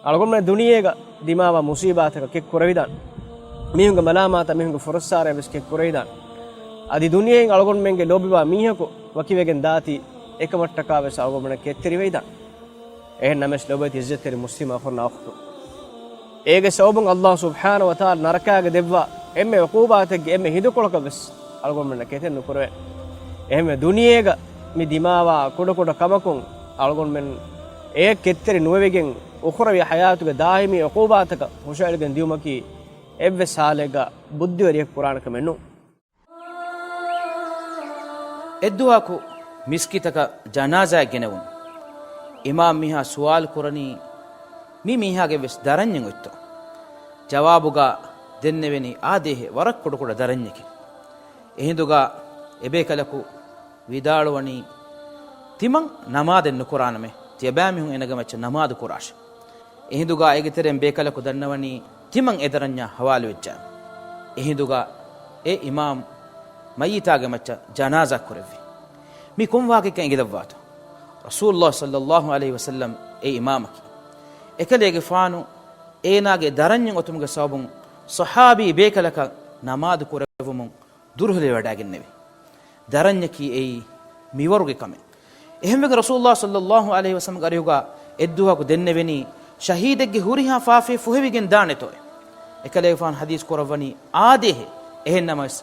އަޅުގަނޑުމެން ދުނިޔޭގަ ދިމާވާ މުޞީބާތަކަށް ކެތްކުރެވިދާނެ. މީހުންގެ މަލާމާތަށް މީހުންގެ ފުރައްސާރައިން ވެސް ކެތްކުރެވިދާނެ. އަދި ދުނިޔެއިން އަޅުގަނޑުމެންގެ ލޯބިވާ މީހަކު ވަކިވެގެން ދާތީ، އެކަމަށްޓަކާ ވެސް އަޅުގަނޑުމެންނަށް ކެތްތެރިވެވިދާނެ. އެހެން ނަމަވެސް ލޮބުވެތި ޢިއްޒަތްތެރި މުސްލިމް އަޚުންނާ އުޚްތުން، އޭގެ ސަބަބުން ﷲ ސުބްޙާނަހޫ ވަތަޢާލާ ނަރަކާގަ ދެއްވާ އެންމެ ޢުޤޫބާތެއްގެ އެންމެ ހިނދުކޮޅަކަށް ވެސް އަޅުގަނޑުމެންނަށް ކެތެއް ނުކުރެވޭނެ. އެހެންވެ، ދުނިޔޭގަ މި ދިމާވާ ކުޑަކުޑަ ކަމަކުން އަޅުގަނޑުމެން އެޔަށް ކެތްތެރި ނުވެވިގެން، އުޚްރަވީ ޙަޔާތުގެ ދާއިމީ ޢުޤޫބާތަކަށް ހުށައެޅިގެން ދިޔުމަކީ އެއްވެސް ޙާލެއްގަ ބުއްދިވެރިޔަކު ކުރާނެ ކަމެއް ނޫން. އެއްދުވަހަކު މިސްކިތަކަށް ޖަނާޒާއެއް ގެނެވުނު. އިމާމް މީހާ ސުވާލު ކުރަނީ، މި މީހާގެ ވެސް ދަރަންޏެއް އޮތްތޯ؟ ޖަވާބުގަ ދެންނެވެނީ، އާދޭހޭ، ވަރަށް ކުޑަކުޑަ ދަރަންޏެކޭ. އެހިނދުގަ އެބޭކަލަކު ވިދާޅުވަނީ، ތިމަން ނަމާދެއް ނުކުރާނަމޭ، ތިޔަބައިމީހުން އޭނާގެ މައްޗަށް ނަމާދު ކުރާށޭ. އެހިނދުގަ އޭގެ ތެރެއިން ބޭކަލަކު ދަންނަވަނީ، ތިމަން އެ ދަރަންޏާ ހަވާލުވެއްޖާމޭ. އެހިނދުގަ އެ އިމާމް މައްޔިތާގެ މައްޗަށް ޖަނާޒާ ކުރެއްވި. މި ކޮން ވާގިކަން އެނގިލައްވާތޯ؟ ރަސޫލުﷲ ޞައްލަﷲ ޢަލައިހި ވަސައްލަމް އެ އިމާމަކީ. އެކަލޭގެފާނު އޭނާގެ ދަރަންޏެއް އޮތުމުގެ ސަބަބުން ޞަޙާބީ ބޭކަލަކަށް ނަމާދު ކުރެއްވުމުން ދުރުހެލިވަޑައިގެންނެވި. ދަރަންޏަކީ އެއީ މިވަރުގެ ކަމެއް. އެހެންވެގެން ރަސޫލުﷲ ޞައްލަﷲ ޢަލައިހި ވަސައްލަމްގެ އަރިހުގަ އެއްދުވަހަކު ދެންނެވެނީ، ޝަހީދެއްގެ ހުރިހާ ފާފައެއް ފުހެވިގެން ދާނެތޯއޭ. އެކަލޭގެފާނު ޙަދީޘް ކުރައްވަނީ، އާދޭހޭ، އެހެން ނަމަވެސް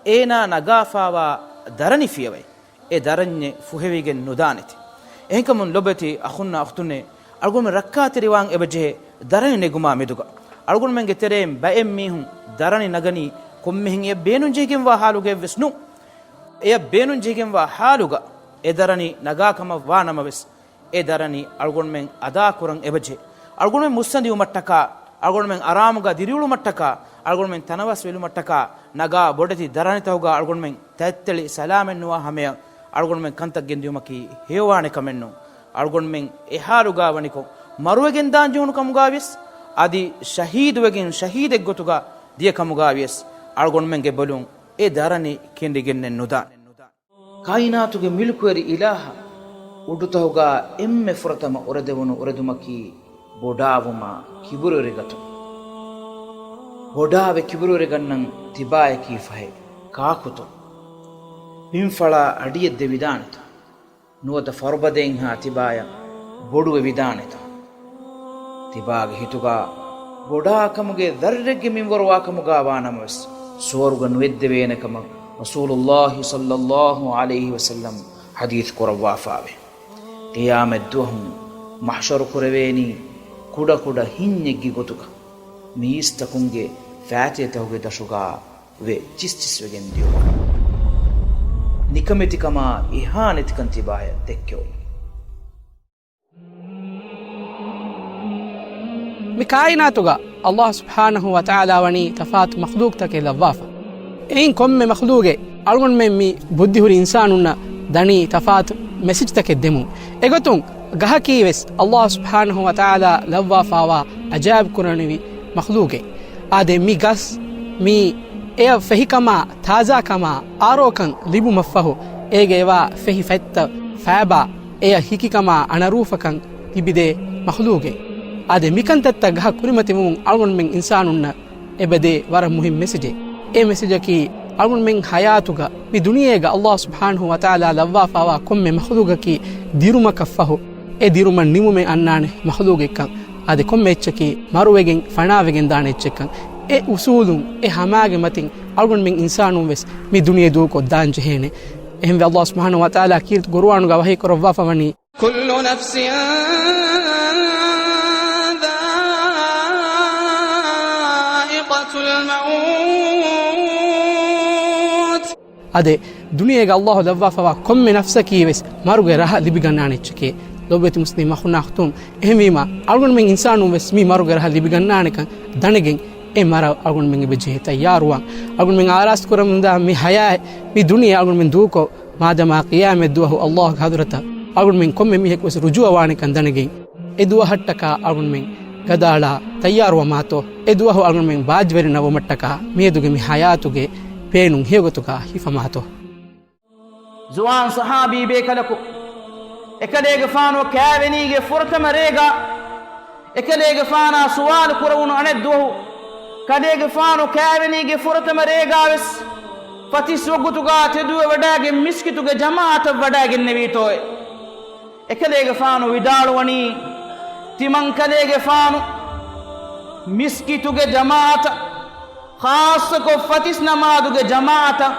އޭނާ ނަގާފާވާ ދަރަނި ފިޔަވައި، އެ ދަރަންޏެއް ފުހެވިގެން ނުދާނެތީ. އެހެންކަމުން ލޮބެތި އަޚުންނާ އުޚްތުންނޭ، އަޅުގަނޑުމެން ރައްކާތެރިވާން އެބަޖެހޭ ދަރަނި ނެގުމާ މެދުގަ. އަޅުގަނޑުމެންގެ ތެރެއިން ބައެއް މީހުން ދަރަނި ނަގަނީ ކޮންމެހެން އެޔަށް ބޭނުންޖެހިގެންވާ ޙާލުގައެއްވެސް ނޫން. އެޔަށް ބޭނުންޖެހިގެންވާ ޙާލުގަ އެ ދަރަނި ނަގާ ކަމަށް ވާ ނަމަވެސް، އެ ދަރަނި އަޅުގަނޑުމެން އަދާކުރަން އެބަޖެހޭ. އަޅުގަނޑުމެން މުއްސަނދިވުމަށްޓަކާ، އަޅުގަނޑުމެން އަރާމުގަ ދިރިއުޅުމަށްޓަކާ، އަޅުގަނޑުމެން ތަނަވަސްވެލުމަށްޓަކާ، ނަގާ ބޮޑެތި ދަރަނިތަކުގަ އަޅުގަނޑުމެން ތަތްތެޅި ސަލާމަތްނުވާ ހަމަޔަށް އަޅުގަނޑުމެން ކަންތައް ގެންދިޔުމަކީ ހެޔޮވާނެ ކަމެއްނޫން. އަޅުގަނޑުމެން އެ ޙާލުގަ ވަނިކޮށް، މަރުވެގެން ދާން ޖެހުނު ކަމުގަވިޔަސް، އަދި ޝަހީދުވެގެން ޝަހީދެއްގޮތުގަ ދިޔަ ކަމުގަވިޔަސް، އަޅުގަނޑުމެންގެ ބޮލުން އެ ދަރަނި ކެނޑިގެންނެއް ނުދާނެ. ކާއިނާތުގެ މިލްކުވެރި އިލާހަށް އުޑުތަހުގަ އެންމެ ފުރަތަމަ އުރެދެވުނު އުރެދުމަކީ ބޮޑާވުމާ ކިބުރުވެރިގަތުން. ބޮޑާވެ ކިބުރުވެރިގަންނަން ތިބާޔަކީ ފަހެ ކާކުތޯ؟ ބިންފަޅާ އަޑިއެއް ދެވިދާނެތޯ؟ ނުވަތަ ފަރުބަދައިންހާ ތިބާޔަށް ބޮޑުވެވިދާނެތޯ؟ ތިބާގެ ހިތުގަ ބޮޑާކަމުގެ ޒައްރެއްގެ މިންވަރުވާކަމުގަ ވާނަމަވެސް، ސުވަރުގަ ނުވެއްދެވޭނެ ކަމަށް ރަސޫލުﷲ ޞައްލަﷲ ޢަލައިހި ވަސައްލަމް ޙަދީޘް ކުރައްވާފާވޭ. ޤިޔާމަތްދުވަހު މަޙްޝަރު ކުރެވޭނީ ކުޑަކުޑަ ހިންޏެއްގެ ގޮތުގަ، މީސްތަކުންގެ ފައިތިލަތަކުގެ ދަށުގަ ވެ ޗިސްޗިސްވެގެން ދިޔުމުން، ނިކަމެތިކަމާ އެހާ ނެތިކަން ތިބާޔަށް ދެއްކެވުމުން. މި ކާއިނާތުގަ ﷲ ސުބްޙާނަހޫ ވަތަޢާލާ ވަނީ ތަފާތު މަޚްލޫޤްތަކެއް ލައްވާފަ. އެއިން ކޮންމެ މަޚްލޫޤެއް އަޅުގަނޑުމެން މި ބުއްދިހުރި އިންސާނުންނަށް ދަނީ ތަފާތު މެސެޖްތަކެއް ދެމުން. އެގޮތުން ގަހަކީ ވެސް ﷲ ސުބްޙާނަހޫ ވަތަޢާލާ ލައްވާފާވާ އަޖާއިބު ކުރަނިވި މަޚްލޫޤެއް. އާދެ، މި ގަސް މީ އެޔަށް ފެހިކަމާ، ތާޒާކަމާ، އާރޯކަން ލިބުމަށްފަހު، އޭގައިވާ ފެހި ފަތްތައް ފައިބާ، އެޔަށް ހިކިކަމާ އަނަރޫފަކަން ލިބިދޭ މަޚްލޫގެއް. އާދެ، މިކަންތައްތައް ގަހަ ކުރިމަތިވުމުން އަޅުގަނޑުމެން އިންސާނުންނަށް އެބަދޭ ވަރަށް މުހިންމު މެސެޖެއް. އެ މެސެޖަކީ، އަޅުގަނޑުމެން ހަޔާތުގަ މި ދުނިޔޭގަ އައްލާހު ސުބްޙާނަހު ވަތަޢާލާ ލައްވާފައިވާ ކޮންމެ މަޚްލޫގަކީ ދިރުމަކަށްފަހު، އެ ދިރުމަށް ނިމުމެއް އަންނާނެ މަޚްލޫގެއްކަން. އާދެ، ކޮންމެ އެއްޗަކީ މަރުވެގެން ފަނާވެގެން ދާނެ އެއްޗެއްކަން. އެ އުސޫލުން، އެ ހަމާގެ މަތިން އަޅުގަނޑުމެން އިންސާނުން ވެސް މި ދުނިޔެ ދޫކޮށް ދާން ޖެހޭނެ. އެހެންވެ، އައްލާހު ސުބްޙާނަހު ވަތަޢާލާ ކީރިތި ޤުރުއާނުގަ ވަޙީ ކުރައްވާފަ ވަނީ، كل نفس ذائقة الموت. އާދެ، ދުނިޔޭގަ އައްލާހު ލައްވާފައިވާ ކޮންމެ ނަފްސަކީ ވެސް މަރުގެ ރަހަ ލިބިގަންނާނެ އެއްޗެކޭ. ލޮބުވެތި މުސްލިމް އަޚުންނާ އުޚްތުން، އެހެންވީމަ، އަޅުގަނޑުމެން އިންސާނުން ވެސް މި މަރުގެ ރަހަ ލިބިގަންނާނެކަން ދަނެގެން، އެ މަރަށް އަޅުގަނޑުމެން އެބަ ޖެހޭ ތައްޔާރުވާން. އަޅުގަނޑުމެން އާރާސްތު ކުރަމުންދާ މި ޙަޔާތް، މި ދުނިޔެ އަޅުގަނޑުމެން ދޫކޮށް، މާދަމާ ޤިޔާމަތް ދުވަހު އައްލާހުގެ ޙަޟްރަތަށް އަޅުގަނޑުމެން ކޮންމެ މީހަކު ވެސް ރުޖޫޢަވާނެކަން ދަނެގެން، އެ ދުވަހަށްޓަކާ އަޅުގަނޑުމެން ގަދައަޅާ ތައްޔާރުވަމާތޯ، އެ ދުވަހު އަޅުގަނޑުމެން ބާއްޖަވެރި ނަވުމަށްޓަކާ މިއަދުގެ މި ޙަޔާތުގެ ބޭނުން ހެޔޮގޮތުގަ ހިފަމާތޯ. ޒުވާން ޞަޙާބީ ބޭކަލަކު އެކަލޭގެފާނު ކާވެނީގެ ފުރަތަމަ ރޭގަ އެކަލޭގެފާނާ ސުވާލު ކުރެވުނު އަނެއްދުވަހު، ކަލޭގެފާނު ކާވެނީގެ ފުރަތަމަ ރޭގާވެސް ފަތިސް ވަގުތުގާ ތެދުވެވަޑައިގެން މިސްކިތުގެ ޖަމާޢަތަށް ވަޑައިގެންނެވީތޯއޭ؟ އެކަލޭގެފާނު ވިދާޅުވަނީ، ތިމަންކަލޭގެފާނު މިސްކިތުގެ ޖަމާޢަތަށް، ޚާއްޞަކޮށް ފަތިސް ނަމާދުގެ ޖަމާޢަތަށް